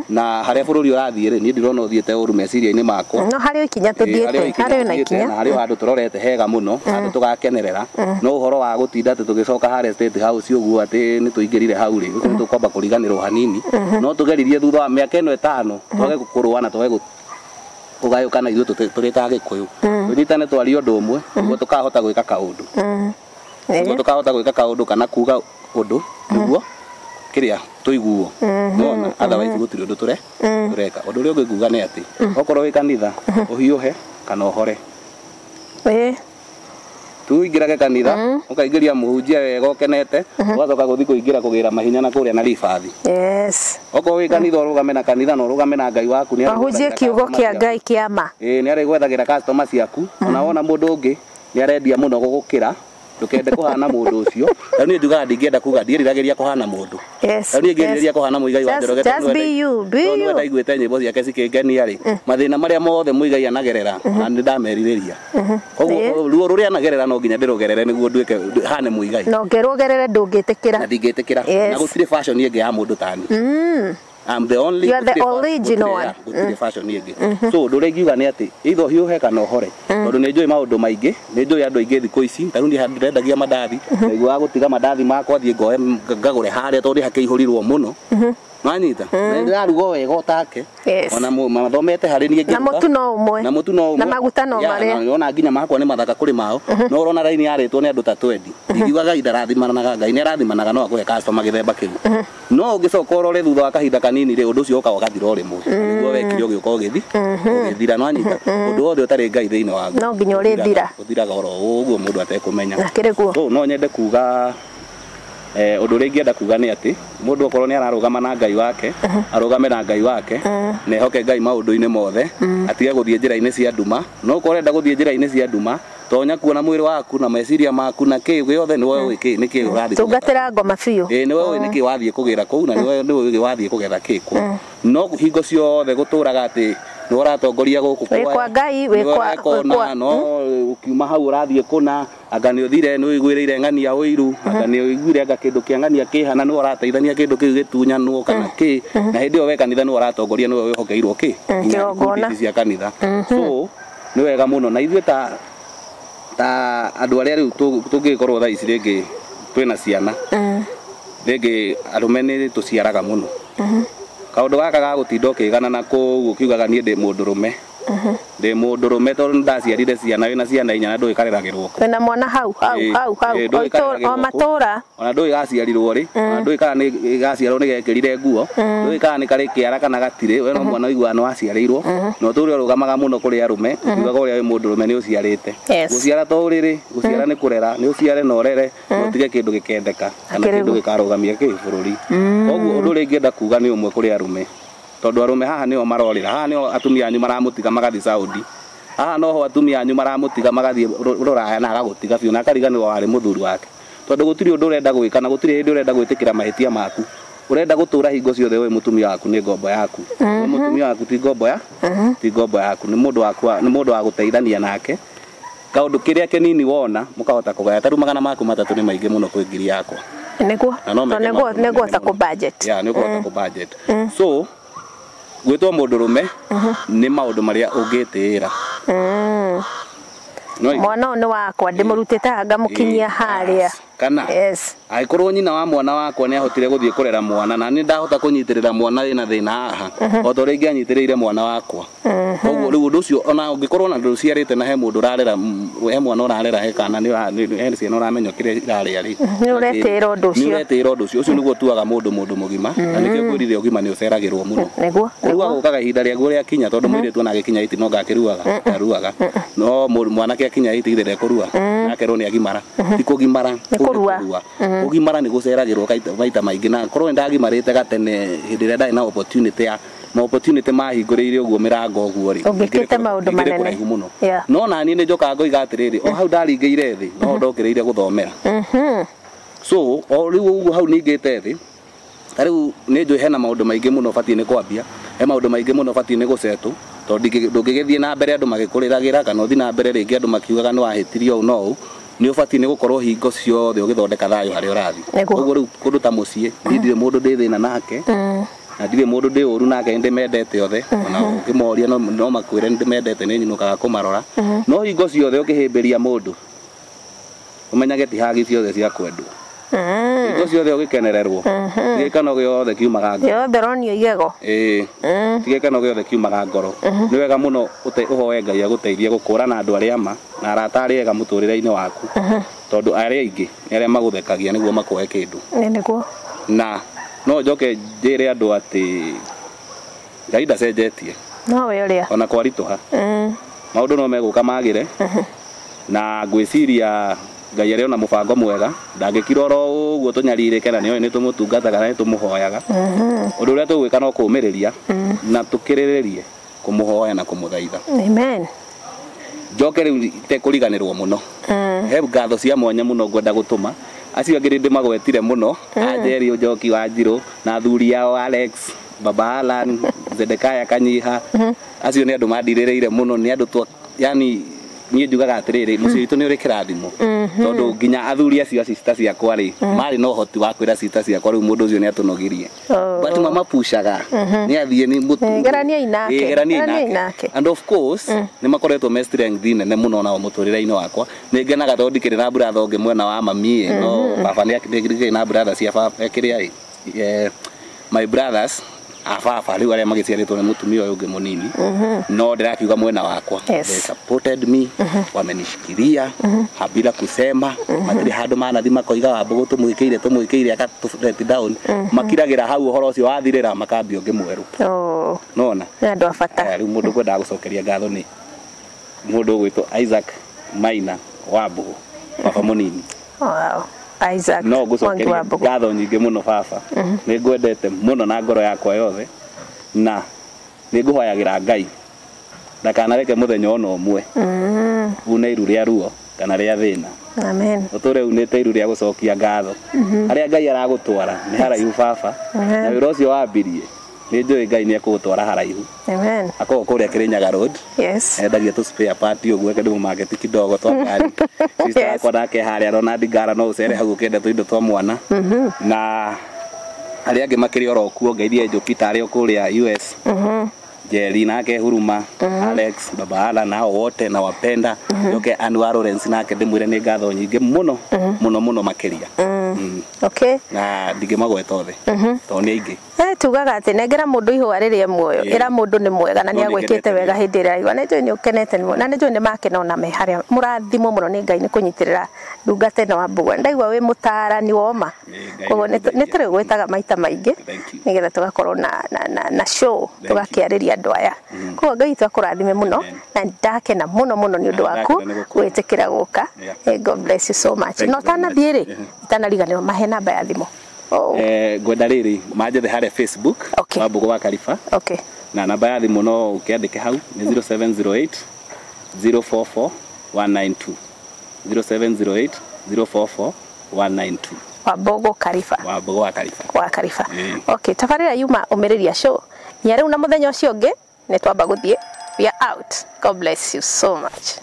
Na harĩa bũrũri ũrathiĩ rĩ, niĩ ndirona ũthiĩte ũru meciria-inĩ makwa. No harĩ ikinya tũthiĩte, harĩ na ikinya, na harĩ handũ tũrorete hega mũno, handũ tũgakenerera. No ũhoro wa gũtinda atĩ tũgĩcoka harĩa State House ũguo atĩ nĩ tũingĩrire hau rĩ, ũcio nĩ tũkwamba kũriganĩrwo hanini. No tũgeririe thutha wa mĩaka ĩno ĩtano twage kũrũa na twage kũgayũkana ithuĩ tũrĩ ta Gĩkũyũ, tũnyitane twarie ũndũ ũmwe nĩguo tũkahota gwĩka kaũndũ, nĩguo tũkahota gwĩka kaũndũ kana kuga ũndũ nĩguo kĩrĩa tũiguo. Nona otherwise gũtirĩ ũndũ tũreka. Ũndũ ũrĩa ũngĩ nguga nĩ atĩ okorwo wĩ kanitha ũhiũhe kana ũhore, tuingĩrage kanitha ũkaingĩria mũhunjia wega ũkenete, ũgacoka gũthiĩ kũingĩra kũgĩra mahinya na kũrĩa na ribathi. Yes. Okorwo wĩ kanitha ũrũgame na kanitha na ũrũgame na Ngai waku, nĩ ahunjie kiugo kĩa Ngai kĩa ma. Ĩĩ, nĩ arĩgwethagĩra customer ciaku. Ona wona mũndũ ũngĩ nĩ arendia mũno gũgũkĩra, ndũkende kũhana mũndũ ũcio. Rĩu niĩ njugaga ndingĩenda kuga ndiĩriragĩria kũhana mũndũ. Rĩu niĩ ngĩrirĩria kũhana Muigai wa Njoroge, tondũ nĩwe ndaiguĩte nyĩmbo ciake cikĩngenia rĩ, mathĩna marĩa mothe Muigai anagerera na nĩ ndamerirĩria. Koguo ruo rũrĩa anagerera no nginya ndĩrũgerere nĩguo nduĩke hane Muigai. No ngĩrũgerere ndũngĩtĩkĩra. Na ndingĩtĩkĩra. Na gũtirĩ fashion ĩngĩ ya mũndũ tani. I'm the only, you are the original one. Gũtirĩ fashion ĩngĩ. So ũndũ ũrĩa ingiuga nĩ atĩ either ũhiũhe kana ũhore, tondũ nĩ njũĩ maũndũ maingĩ, nĩ njũĩ andũ aingĩ thikũ ici. Ta rĩu niĩ ndendagia mandathi, ndaiguaga gũtiga mandathi makwa thiĩ ngoe ngagũre harĩa tondũ hakĩihũrirwo mũno. Nĩwanyita? Na ndĩraruga wega ũtake. Ona mathomete harĩ niĩ ngĩruga. Na mũtu no ũmwe. Na mũtu no ũmwe. Na maguta no marĩa. Ona nginya makwa nĩ mathaka kũrĩ mao. No ũrona raini yarĩtwo nĩ andũ ta 20. Ingiuga Ngai ndarathimanaga, Ngai nĩ arathimanaga no akũhe customer gĩthemba kĩu. No ũngĩcoka ũrore thutha wa kahinda kanini rĩ, ũndũ ũcio ũkaga ũgathira o rĩmwe. Nĩguo wekire ũgĩũka ũgĩthira. Nĩwanyita? Ũndũ wothe ũtarĩ Ngai thĩinĩ waguo no nginya ũrĩthira. Ũthiraga oro ũguo mũndũ atekũmenya. Na kĩrĩguo. So no nyende kuga ũndũ ũrĩa ingĩenda kuga nĩ atĩ mũndũ okorwo nĩ ararũgama na Ngai wake, arũgame na Ngai wake, na ehoke Ngai maũndũ-inĩ mothe, atige gũthiĩ njĩra-inĩ cia nduma. No okorwo ũrenda gũthiĩ njĩra-inĩ cia nduma, tonya kuona mwĩrĩ waku na meciria maku na kĩ gĩothe nĩwe ũĩ kĩ nĩkĩ ũrathiĩ. Tungatĩra ngoma biũ. Ĩĩ, nĩwe ũĩ nĩkĩ wathiĩ kũgĩra kũu, na nĩwe ũĩ wathiĩ kũgetha kĩ kũu. No hingo ciothe gũtũraga atĩ nĩ ũratongoria gũkũ kwa Ngai, wĩ kwa no ũkiuma hau ũrathiĩ kũna, anga nĩ ũthire nĩ ũiguĩrĩire ng'ania ũiru, anga nĩ ũiguire anga kĩndũ kĩa ng'ania kĩhana, nĩ ũrateithania kĩndũ kĩu gĩtunyanwo kana kĩ, na hĩndĩ ĩyo we kanitha nĩ ũratongoria, nĩwe wĩhokeirwo kĩ kĩgongona cia kanitha. So nĩ wega mũno na ithuĩ ta andũ arĩa rĩu tũngĩkorwo thaa ici rĩngĩ twĩna ciana, rĩngĩ arũme nĩ tũciaraga mũno. Kaũndũ gaka ga gũtinda ũkĩgana na kũu ũkiugaga niĩ ndĩ mũndũrũme, ndĩ mũndũrũme tondũ nĩndaciarire ciana, wĩna ciana inya na ndũĩ kareragĩrwo kũ. Wĩna mwana hau hau hau hau o matũra, ona ndũĩ gaciarirwo rĩ, ona ndũĩ kana nĩ gaciarwo nĩ gekĩrire nguo, ndũĩ kana nĩ karĩ kĩara kana gatirĩ, we no mwana ũiguaga nĩ waciarĩirwo. Na ũtũre ũrũgamaga mũno kũrĩ arũme ũkiugaga ũrĩa wĩ mũndũrũme nĩ ũciarĩte. Gũciara to ũrĩrĩ, gũciara nĩ kũrera, nĩ ũciare na ũrere, na ũtige kĩndũ gĩkendeka kana kĩndũ gĩkarũgamia kĩ bũrũri. Koguo ũndũ ũrĩa ingĩenda kuga nĩ ũmwe kũrĩ arũme, tondũ arũme haha nĩo marorĩra, haha nĩo atumia anyu maramũtiga magathiĩ Saudi, haha noho atumia anyu maramũtiga magathiĩ rũraya na agagũtiga biũ na akariganĩrwo warĩ mũthuri wake, tondũ gũtirĩ ũndũ ũrenda gwĩka na gũtirĩ hĩndĩ ũrenda gwĩtĩkĩra mahĩtia maku. Ũrenda gũtũra hingo ciothe ũĩ mũtumia waku nĩ ngombo yaku. No mũtumia waku ti ngombo ya, ti ngombo yaku, nĩ mũndũ waku, nĩ mũndũ wa gũteithania nake. Kaũndũ kĩrĩa kĩnini wona mũkahota kũgaya. Ta rĩu 300 maku nĩ maingĩ mũno kwĩ ngiri yakwa. Nĩguo. Na no meke Nĩguo maũndũ manene nĩguo ta mũno. kũ budget. Yeah, nĩ ũkũhota kũ budget. So gwĩtwo mũndũrũme nĩ maũndũ marĩa ũngĩtĩĩra. No Mwana ũyũ nĩ wakwa, ndĩmũrutĩte haha ngamũkinyia harĩa. Kana Yes. angĩkorwo nyina wa mwana wakwa nĩ ahotire gũthiĩ kũrera mwana na nĩ ndahota kũnyitĩrĩra mwana wĩna thĩna haha o ta ũrĩa ingĩanyitĩrĩire mwana wakwa. Koguo rĩu ũndũ ũcio ona ũngĩkorwo na ndũciarĩte na he mũndũ ũrarera, he mwana ũrarera, he kana he ciana ũramenya kĩrĩa irarĩa rĩ, Nĩ ũretĩĩra ũndũ ũcio. nĩ ũretĩĩra ũndũ ũcio. Ũcio nĩguo ũtuaga mũndũ mũndũ mũgima, na nĩkĩo ngwĩrire ũgima nĩ ũceragĩrwo mũno. Nĩguo. Kũrua gũkaga ihinda rĩaguo rĩakinya, tondũ mũirĩtu ona agĩkinya 8 no ngakĩruaga aruaga, no mwanake akinya 8 githĩ ndekũrua na akerwo nĩ agimara. Ti kũgimara, Nĩ kũrua. Kũgimara nĩ gũceragĩrwo maita maingĩ, na korwo nĩ ndagimarĩte gatene hĩndĩ ĩrĩa ndarĩ na opportunity ya ma opportunity mahingũrĩire ũguo mĩrango ũguo rĩ, Ũngĩkĩte maũndũ ingĩrĩ manene. kũraihu mũno. Yeah. No naniĩ nĩ njokaga ngoiga atĩrĩrĩ, o hau ndaringĩire thĩ no ndokĩrĩire gũthomera. So o rĩu ũguo hau ningĩte thĩ, ta rĩu nĩ njũĩ hena maũndũ maingĩ mũno batiĩ nĩ kwambia, he maũndũ maingĩ mũno batiĩ nĩ gũcetũ, tondũ ndũngĩgĩthiĩ na mbere andũ magĩkũrĩragĩra, kana ũthiĩ na mbere rĩngĩ andũ makiugaga nĩ wahĩtirie ũũ na ũũ. Nĩ ũbatiĩ nĩ gũkorwo hingo ciothe ũgĩthondeka thayũ harĩa ũrathiĩ. Nĩguo. Koguo rĩu kũndũ ta mũciĩ, niĩ ndirĩ mũndũ ndĩ thĩna nake, na ndirĩ mũndũ ndĩ ũru nake, nĩndĩmendete othe. Ona ũngĩmoria no makwĩre nĩndĩmendete, nĩ nyinũkaga kũmarora. No hingo ciothe ũkĩhĩmbĩria mũndũ, ũmenyage ti hagi ciothe cia kwendwo. Hingo ciothe ũgĩkenererwo, ti gĩkeno gĩothe kiumaga ngoro. Yothe ũronio igego. Ĩĩ, ti gĩkeno gĩothe kiumaga ngoro. Nĩ wega mũno ũhoe Ngai agũteithie gũkũrana andũ arĩa ma na arata arĩa ega mũtũrĩre-inĩ waku, tondũ arĩa aingĩ nĩ arĩa magũthekagia nĩguo makuhe kĩndũ. Nĩguo. Na no njoke njĩre andũ atĩ Ngai ndacenjetie. No we ũrĩa. Ona kwaritũha. Maũndũ no megũka magĩre. Na ngwĩciria Ngai arĩ ona mũbango mwega, ndangĩkira oro ũguo tũnyarirĩke, na nĩoĩ nĩ tũmũtungataga na nĩ tũmũhoyaga. Ũndũ ũrĩa tũgwĩka no kũũmĩrĩria na tũkĩrĩrĩrie kũmũhoya na kũmũthaitha. Amen. Njoke rĩu itekũriganĩrwo mũno. He ngatho cia mwanya mũno ngwenda gũtũma. Acio angĩ nĩndĩmagwetire mũno, Anjeri Njoki wa Njirũ na athuri ao Alex, Baba Alan, Zedekaya Kanyiha. Acio nĩ andũ mandirĩrĩire mũno, nĩ andũ twa yani niĩ njugaga atĩrĩrĩ, mũciĩ witũ nĩ ũrĩ kĩrathimo, tondũ nginya athuri acio a sister ciakwa rĩ, marĩ na ũhoti wa kwĩra sister ciakwa rĩu mũndũ ũcio nĩ atũnogirie. But mamapushaga nĩ athiĩ nĩ mũtu. Geraniai nake. Ĩĩ, geraniai Geraniai nake. nake. And of course nĩ makoretwo me strength nene mũno nao mũtũrĩre-inĩ wakwa. Nĩ ngenaga tondũ ndikĩrĩ na brother ũngĩ mwena wa mami, no baba nĩ ndikĩrĩ na brother cia baba, kĩrĩa ĩ, my brothers a baba rĩu arĩa magĩciarĩtwo nĩ mũtumia ũyũ ũngĩ mũnini, no ndĩrakiuga mwena wakwa. Yes. They supported me, wamenishikilia bila kusema, matirĩ handũ manathi makoiga Wambũgũ tũmwĩkĩire tũmwĩkĩire akatũ down, makiragĩra hau ũhoro ũcio wathirĩra makambia ũngĩ mwerũ. Oh. Nona Nĩ andũ a bata. Aya, rĩu mũndũ kwendaga gũcokeria ngatho nĩ mũndũ ũgwĩtwo Isaac Maina Wambũgũ, baba mũnini. Wow. Isaac No Mwangi ngũcokeria Wambũgũ. ngatho nyingĩ mũno baba. Nĩ ngwendete mũno na ngoro yakwa yothe, na nĩ ngũhoyagĩra Ngai ndakanareke mũthenya ona ũmwe une iru rĩa ruo kana rĩa thĩna. Amen. Ũtũre unĩte iru rĩa gũcokia ngatho. Harĩa Ngai aragũtwara nĩ haraihu baba, na wĩra ũcio wambirie nĩ njũĩ Ngai nĩ ekũgũtwara haraihu. Amen. Akoragwo kũrĩa Kĩrĩnyaga Road. Yes. Endagia tũ spare part ũguo kĩndũ market kidogo twa ngari. Sister Yes. yakwa nake harĩa Ronald Ngara, no ũcere hau ũkĩenda tũindo twa mwana. Na arĩa angĩ makĩrĩ oro kuo, ngeithie Jupiter arĩ o kũrĩa US. Jerry nake Huruma, Alex, Baba Ala nao wote nawapenda. Njoke Anwar Lawrence nake ndĩmwĩre nĩ ngatho nyingĩ mũno mũno mũno makĩria. Okay. Na ndingĩmagweta othe tondũ nĩ aingĩ. Tugaga atĩ nengera mũndũ ihũa rĩrĩa muoyo, Ĩĩ. ĩra mũndũ nĩ mwega na No nĩ agwĩkĩte nĩngenete wega nĩyo. hĩndĩ ĩrĩa araigua. Na nĩnjũĩ nĩ ũkenete nĩ na nĩnjũĩ nĩ makena ona me harĩa mũrathimwo mũno nĩ Ngai nĩ kũnyitĩrĩra ndungata ĩno Wambũgũ. Ndaigua wĩ mũtaarani woma. Ĩĩ, Ngai Koguo nĩ nĩ tũrĩgwĩtaga maita maingĩ Thank you. nĩgetha tũgakorwo na show Thank you. tũgakĩarĩria andũ aya. Koguo Ngai witũ akũrathime mũno Amen. na ndakena mũno mũno nĩ ũndũ Na waku ndakena nĩ gũkuona. gwĩtĩkĩra gũka. Yeah. God bless you so much. Thank No you very much. ũtanathiĩ rĩ, itanariganĩrwo mahe namba ya thimũ. Oh. Ngwenda rĩrĩ manjethe harĩa Facebook Okay. Wambũgũ wa Kariba. Okay. Na namba ya thimũ no ũkĩandĩke hau nĩ 0708 044 192, 0708 044 192. Wambũgũ Kariba. Wambũgũ wa Kariba. Wa Kariba. Ĩĩ. Okay, tabarĩra yuma ũmĩrĩria show nya rĩu na mũthenya ũcio ũngĩ nĩ twamba gũthiĩ. We are out. God bless you so much.